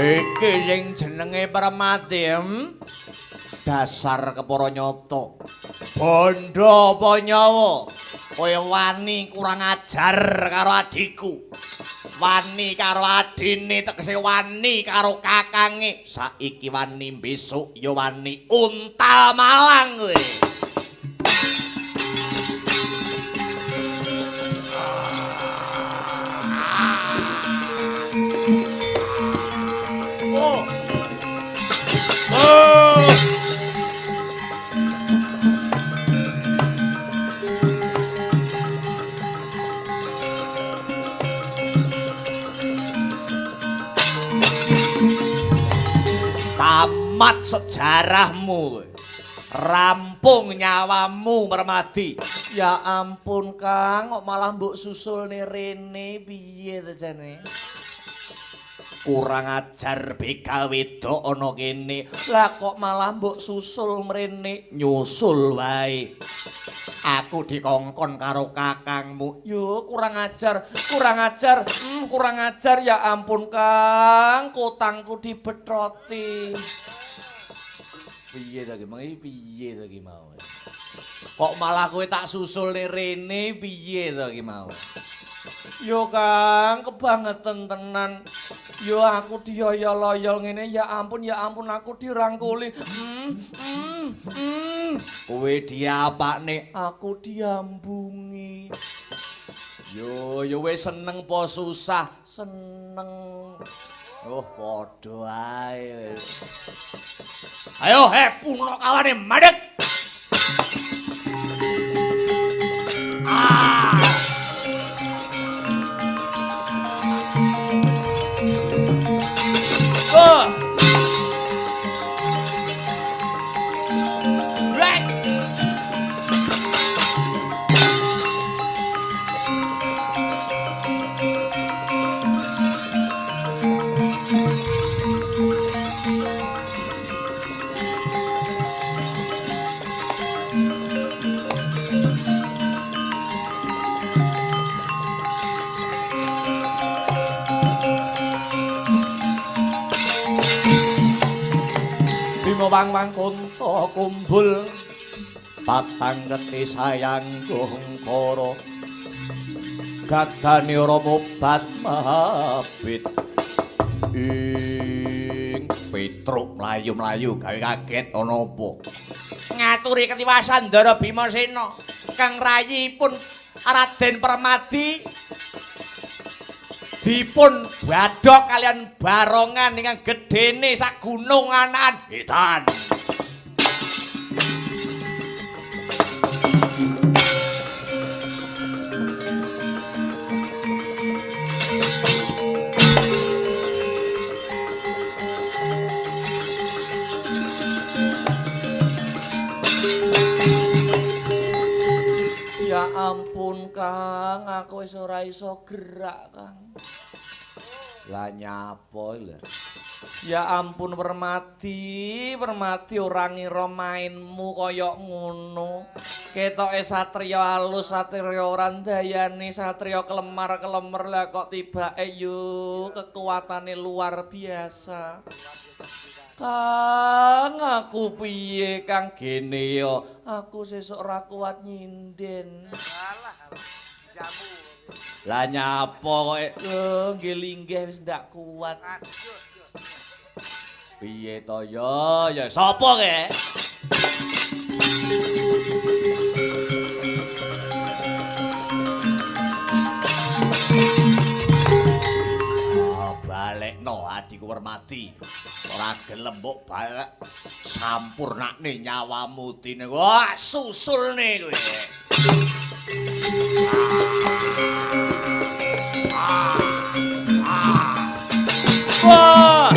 [SPEAKER 2] Iki sing jenenge Permadi, dasar kepara nyata. Bondo apa nyawa? Kowe wani kurang ajar karo adhiku. Wani karo adine tegese wani karo kakange. Saiki wani, besok ya wani untal malang kowe. Tamat sejarahmu, rampung nyawamu Permadi. Ya ampun Kang, kok malah mbok susulne rene piye to jane? Kurang ajar begal wedok ana kene. Lah kok malah mbok susul mrene? Nyusul wae. Aku dikongkon karo kakangmu. Yo kurang ajar, kurang ajar, kurang ajar. Ya ampun Kang, kotangku dibetroti. Piye ta ki mau? Piye ta ki mau? Kok malah kowe tak susulne rene piye ta ki mau? Yo Kang, kebangetan tenan. Yo aku dioyol-oyol ngene, ya ampun aku dirangkuli. Kowe diapakne, aku diambungi. Yo yo wis seneng apa susah? Seneng. Oh padha ae. Ayo he punakawane madhek. Ah. Oh. Right. Wang-wang kunta kumbul patang geti sayang gongkara gadane ora mobat mabit ing Petruk mlayu-mlayu gawe kaget ana apa ngaturi ketiwasan Ndara Bimasena kang rayipun Raden Permadi Dipun badhok kalian barongan ingkang gedene sak gunung anan. Edan.
[SPEAKER 1] Ya ampun Kang, aku wis ora iso gerak Kang.
[SPEAKER 2] Lah nyapa lho.
[SPEAKER 1] Ya ampun Permadi, Permadi ora ngira mainmu kaya ngono. Ketoke satriya alus, satriya ora ndayani, satriya kelemar-kelemer lah kok tibake yo kekuatane luar biasa. Kang, aku piye Kang gene yo? Aku sesuk ora kuat nyinden.
[SPEAKER 2] Lah nyapa kok
[SPEAKER 1] nggih linggih wis ndak kuat.
[SPEAKER 2] Piye to yo? Ya sapa ke? Oh, balekno adikku Permadi. Ora gelem mbok balek sampurnakne nyawamu dine. Wah, susulne kowe.
[SPEAKER 1] Wah!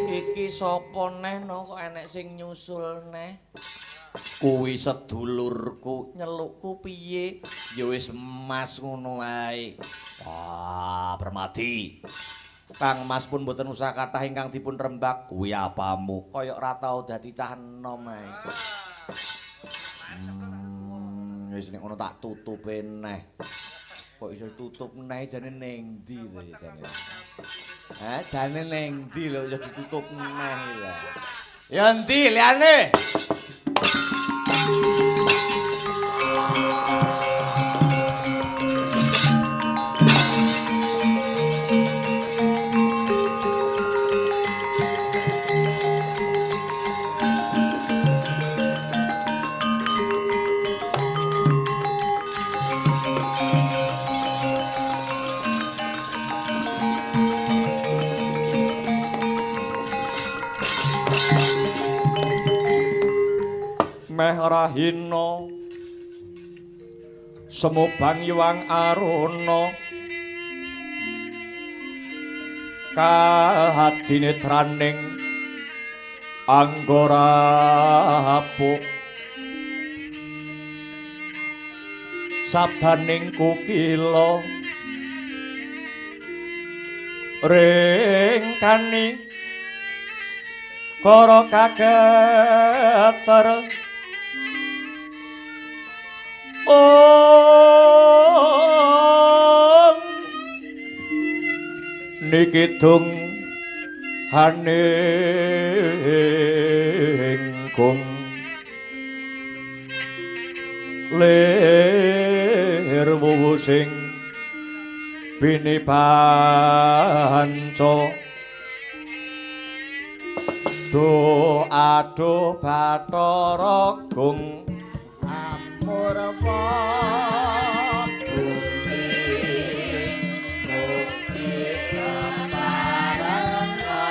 [SPEAKER 1] Iki sapa neh no kok enek sing nyusul neh?
[SPEAKER 2] Kuwi sedulurku
[SPEAKER 1] nyelukku piye?
[SPEAKER 2] Ya wis mas ngono wae. Wah, Permadi.
[SPEAKER 1] Kang Mas pun mboten usah kathah ingkang dipun rembak.
[SPEAKER 2] Kuwi apamu?
[SPEAKER 1] Kaya ora tau dadi cah enom ae.
[SPEAKER 2] Wis nek ngono tak tutupe neh. Kok iso tutup neh jane ning ndi to jane? Hah, jane ning ndi lho iso ditutup neh lho. Ya endi liyane?
[SPEAKER 1] Meh rahina semubang yuwang aruna kahadinetraning anggara apuk sabdaning kukila ringkani kara kageter. Om nikidung haning kung lir wuwu sing bini panca do aduh Bathara Gung
[SPEAKER 4] Amurwa bumi mugi keparenga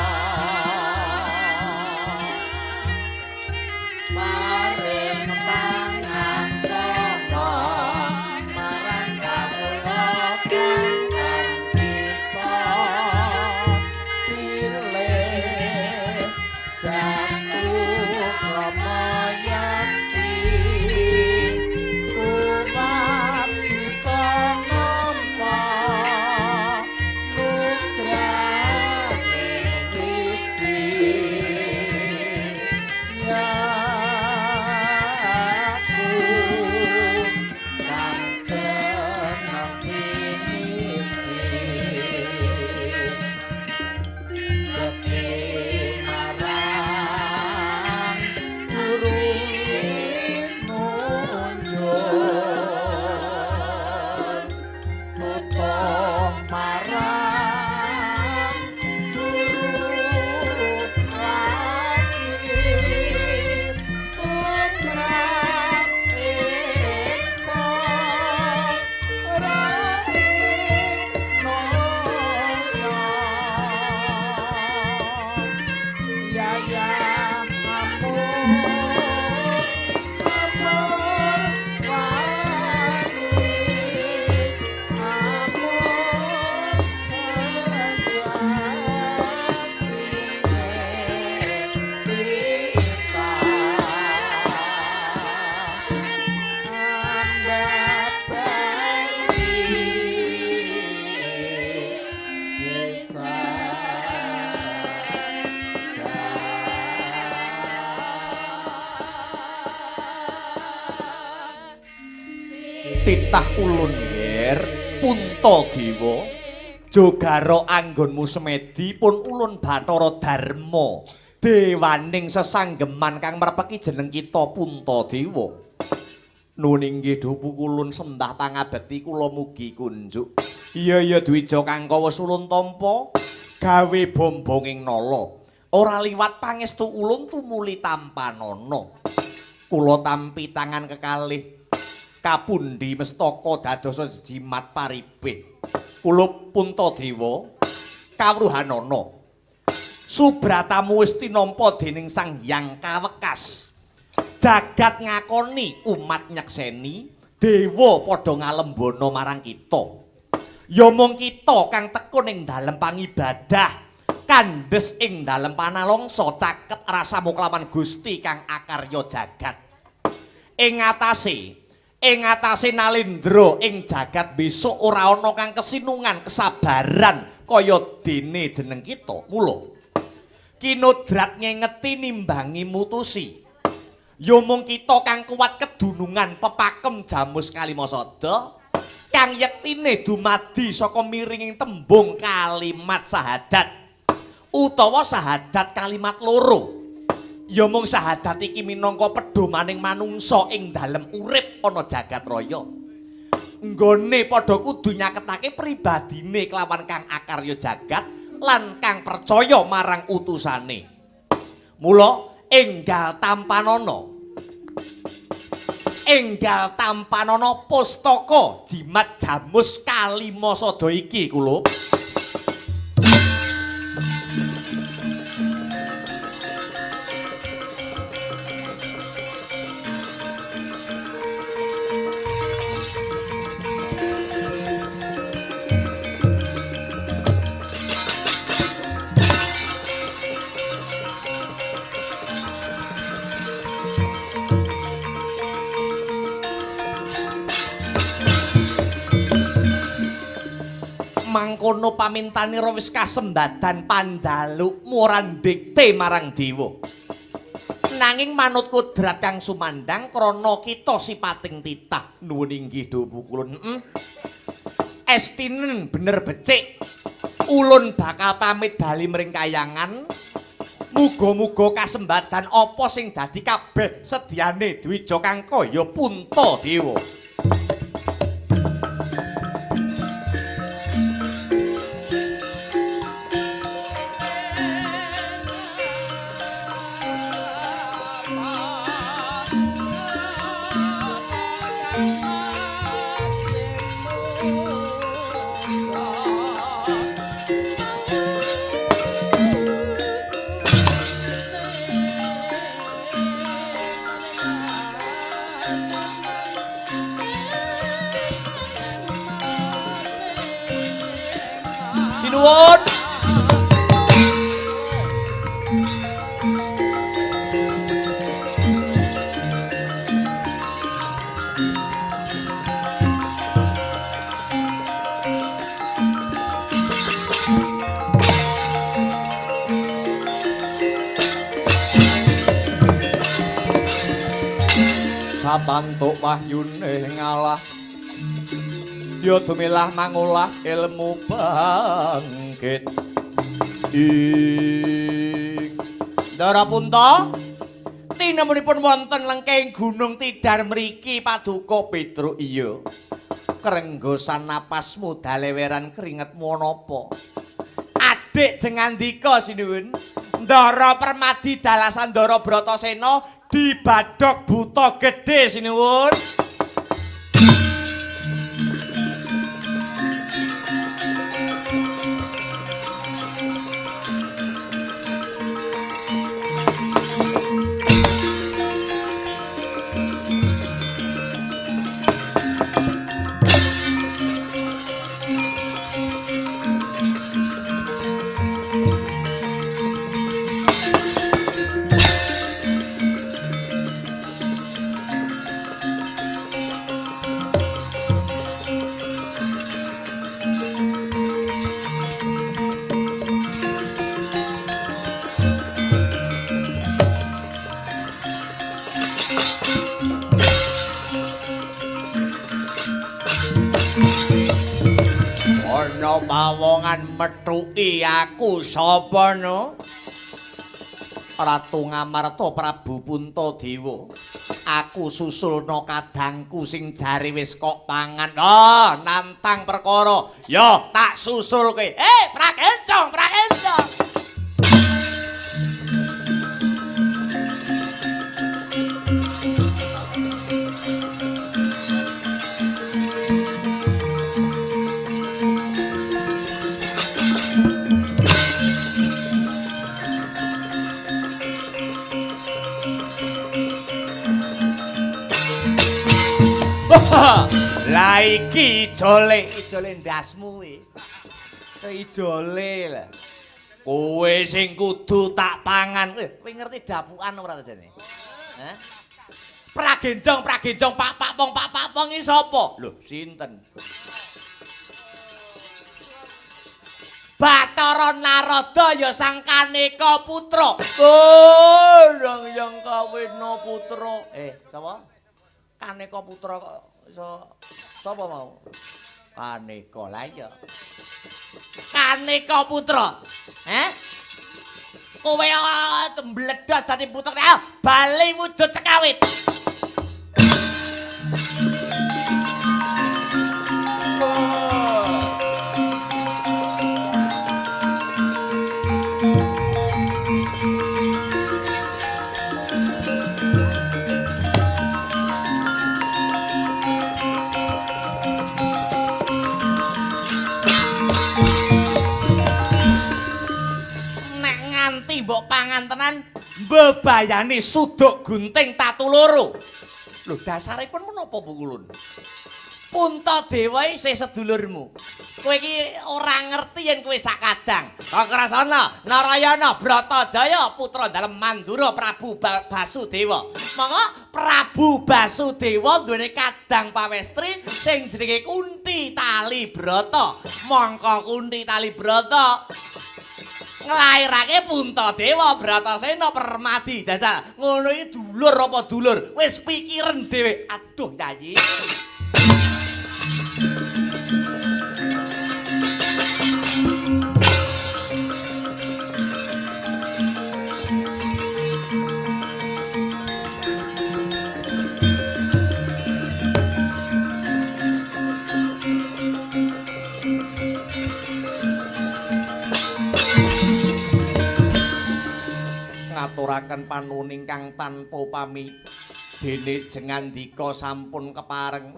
[SPEAKER 4] paring pangaksama marang kawula kang bisa pilih jatuh krama yanti. Bye.
[SPEAKER 2] Titah ulun ger Puntadewa jogara anggonmu semedi pun ulun Bathara Darma dewaning sesanggeman kang merpeki jeneng kita Puntadewa. Nuwun inggih dupu kulun sembah pangabekti kula mugi kunjuk. Iya iya Dwija Kangka wis ulun tampa gawe bombonging nala. Ora liwat pangestu ulun tumuli tampanana. Kula tampi tangan kekalih kapundi mestaka dadosa jimat paripih. Kula Puntadewa kawruhanana. Subratamu wis tinampa dening Sang Hyang Kawekas. Jagat ngakoni umat nyekseni, dewa padha ngalembana marang kita. Ya mung kita kang tekun ing dalem pangibadah, kandhes ing dalem panalongsa caket rasamu kelawan Gusti kang akarya jagat. Ing atase nalendra ing jagat besok ora ana kang kesinungan kesabaran kaya dene jeneng kita. Mula kinodrat ngengeti nimbangi mutusi. Ya mung kita kang kuat kedunungan pepakem jamus kalimasada kang yektine dumadi saka miringing tembung kalimat sahadat utawa sahadat kalimat loro. Ya mung sahadat iki minangka pedomaning manungsa ing dalem urip ana jagat raya. Nggone padha kudu nyaketake pribadine kelawan kang akarya jagat lan kang percaya marang utusane. Mula enggal tampanana. Enggal tampanana pustaka jimat jamus kalimasada iki kula. Mangkono pamintanira wis kasembadan panjalukmu ora ndikte marang dewa. Nanging manut kodrat kang sumandhang krana kita sipating titah. Nuwun inggih dupu kulun. Estinen bener becik. Ulun bakal pamit bali mring kayangan. Muga-muga kasembadan apa sing dadi kabeh sediane Dwija kang kaya Puntadewa. Sinuwun. Sapantuk wahyune ngalah ya dumilah mangolah ilmu bangkit ing Ndara Punta tinemunipun wonten lengkeng Gunung Tidar mriki paduka Petruk. Iya krenggosan napasmu daleweran keringetmu napa adik jengandika sinuwun. Ndara Permadi dalasan Ndara Bratasena dibadhog buta gedhe sinuwun. Methuki aku sapa no? Ratu Ngamarta Prabu Puntadewa. Aku susulna kadangku sing jare wis kok pangan. Oh, nantang perkara. Ya, tak susulke. Prakencong, prakencong. Lah iki ijole, ijole ndasmu kuwi. Ijole lah. Kowe sing kudu tak pangan. Kowe ngerti dapukan ora ta jane? Hah? Pragenjong, pragenjong, pak pak pong, pak pak pong iki sapa? Lho, sinten? Bathara Narada ya sang Kaneka putra. Oh, Dang Hyang Kawena putra. Sapa? Kaneka putra kok iso sapa mau? Kaneka lah iya. Kaneka putra. Heh? Kowe mbledos dadi putra. Ah, bali wujud sekawit. Mbok pangan tenan mbebayani suduk gunting tatu loro. Lho dasaripun menapa pukulun? Puntadewa isih sedulurmu. Kowe iki ora ngerti yen kowe sak kadang. Kakrasana Narayana Bratajaya putra dalem Mandura Prabu Basudewa. Monggo Prabu Basudewa duweni kadang pawestri sing jenenge Kunti Talibrata. Mongko Kunti Talibrata nglairake Puntadewa Bratasena Permadi. Jajal ngono iki dulur apa dulur? Wis pikiren dhewe. Aduh Yayi. Ngaturaken panuwun ingkang tanpa upami dene jengandika sampun kepareng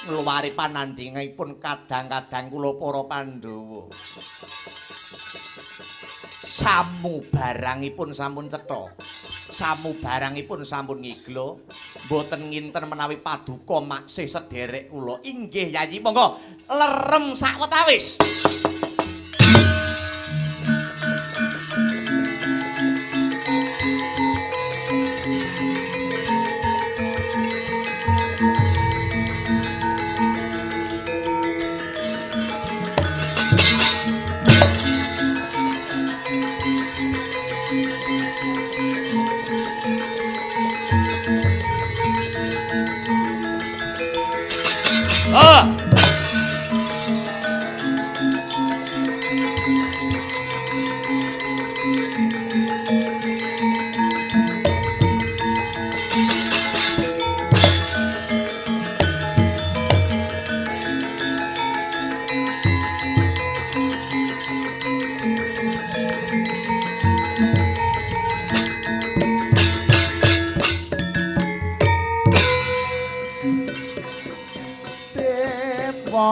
[SPEAKER 2] ngluwari panandhingipun kadang-kadang kula para Pandhawa. Samu barangipun sampun cetha, samu barangipun sampun ngigla, mboten nginten menawi paduka maksih sederek kula. Inggih Yayi, monggo lerem sakwetawis.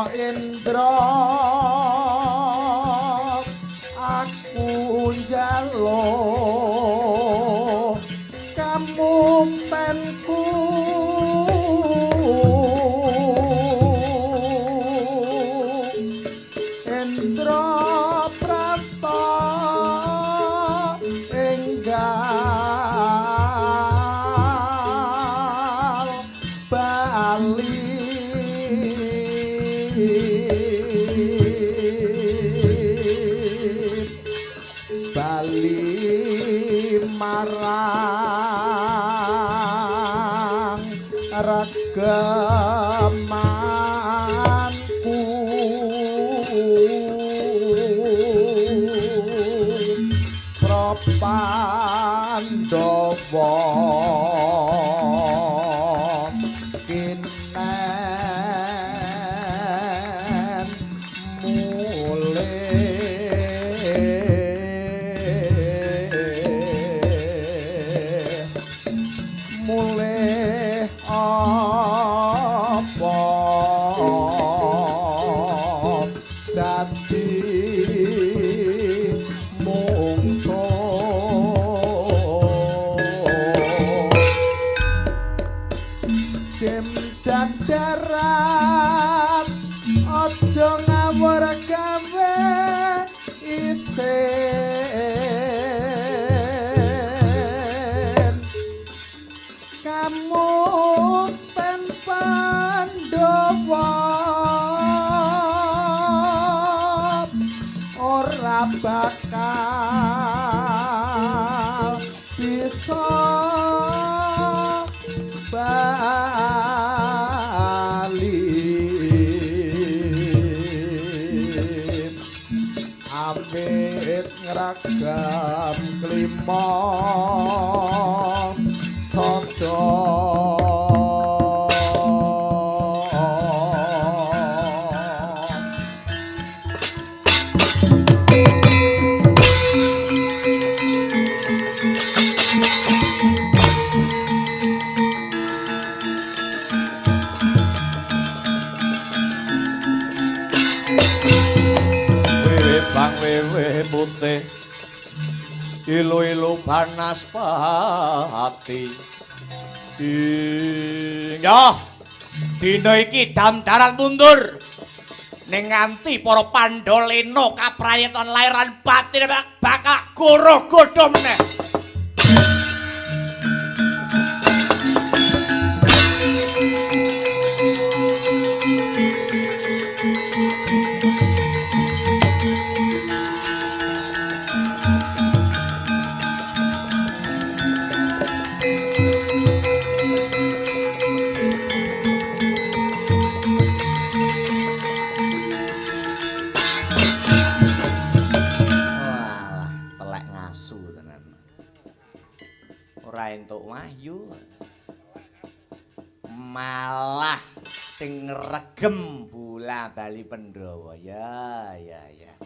[SPEAKER 4] Indra aku njaluk kamuktenku Indra Prasta enggal bali bali marang regemanku. Pandhawa kinen mulih mulih apa dadi mungsuh jemdan darat aja ngawur gawe isin kamu ten Pandhawa ora bakal bisa bali amit ngragam klima sada.
[SPEAKER 1] Bang wewe putih ilu-ilu banaspati.
[SPEAKER 2] Ya, dina iki damdaran mundur. Ning nganti para Pandhalena kaprayetan lairan batin bakal goro godho meneh. Ora entuk wahyu. Malah sing ngregem bola bali Pandhawa. Ya ya ya.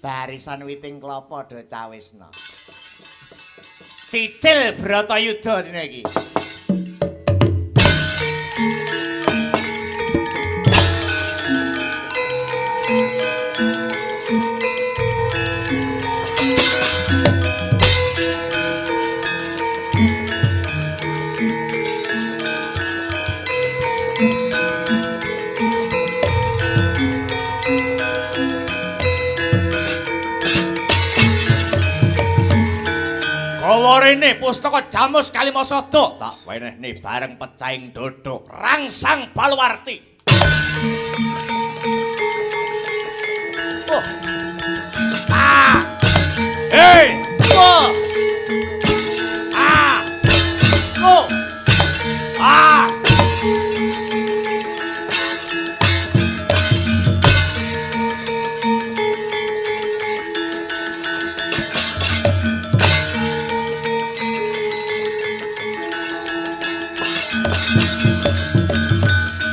[SPEAKER 2] Barisan witing klapa do cawisna. Cicil Bratayuda dina iki. Rene pustaka Jamus Kalimasada tak wenehne bareng pecahing dada rangsang Baluwarti. Oh. Ah. Hei. Oh. Ah. Oh. Ah.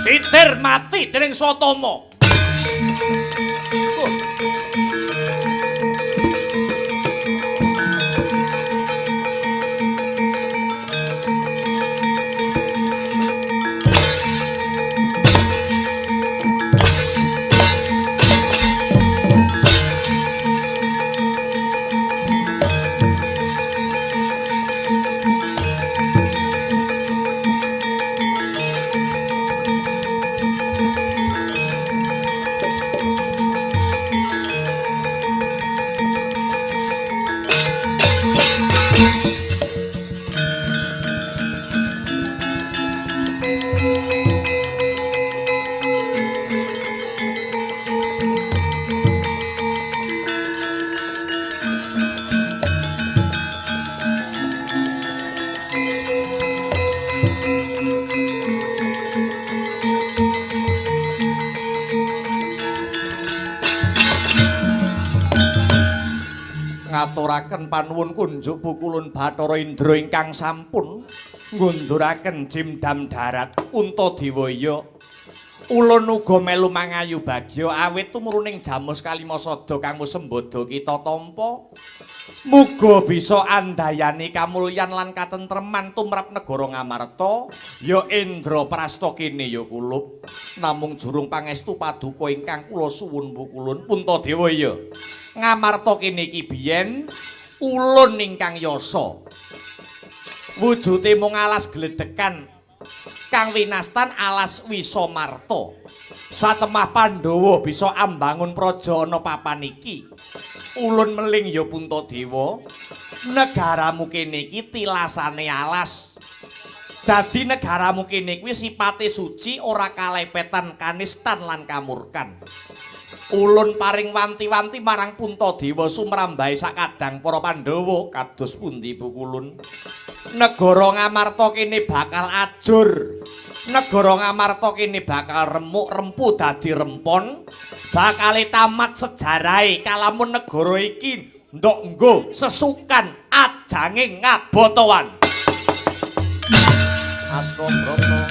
[SPEAKER 2] Titir mati dening Swatama. Ngaturaken panuwun kunjuk pukulun Bathara Indra ingkang sampun ngunduraken jimdam darat Puntadewa iya. Ulun uga melu mangayu bagya awit tumuruning jamus kalimasada kang sembada kita tampa. Muga bisa andayani kamulyan lan katentreman tumrap negara Ngamarta. Ya Indra Prasta kene ya kulup. Namung jurung pangestu paduka ingkang kula suwun pukulun Puntadewa iya. Ngamarta kene iki biyen ulun ingkang yasa. Wujude mung alas gledhekan kang winastan alas Wisamarta. Satemah Pandhawa bisa ambangun praja ana papan iki. Ulun meling ya Puntadewa, negaramu kene iki tilasane alas. Dadi negaramu kene kuwi sipate suci, ora kalepetan kanistan lan kamurkan. Ulun paring wanti-wanti marang Puntadewa sumrambahe sakadang para Pandhawa kados pundi pukulun. Negara Ngamarta kene bakal ajur. Negara Ngamarta kene bakal remuk rempu dadi rempon, bakale tamat sejarahe kalamun negara iki ndok nggo sesukan ajange ngabotowan.
[SPEAKER 1] Asta Brata.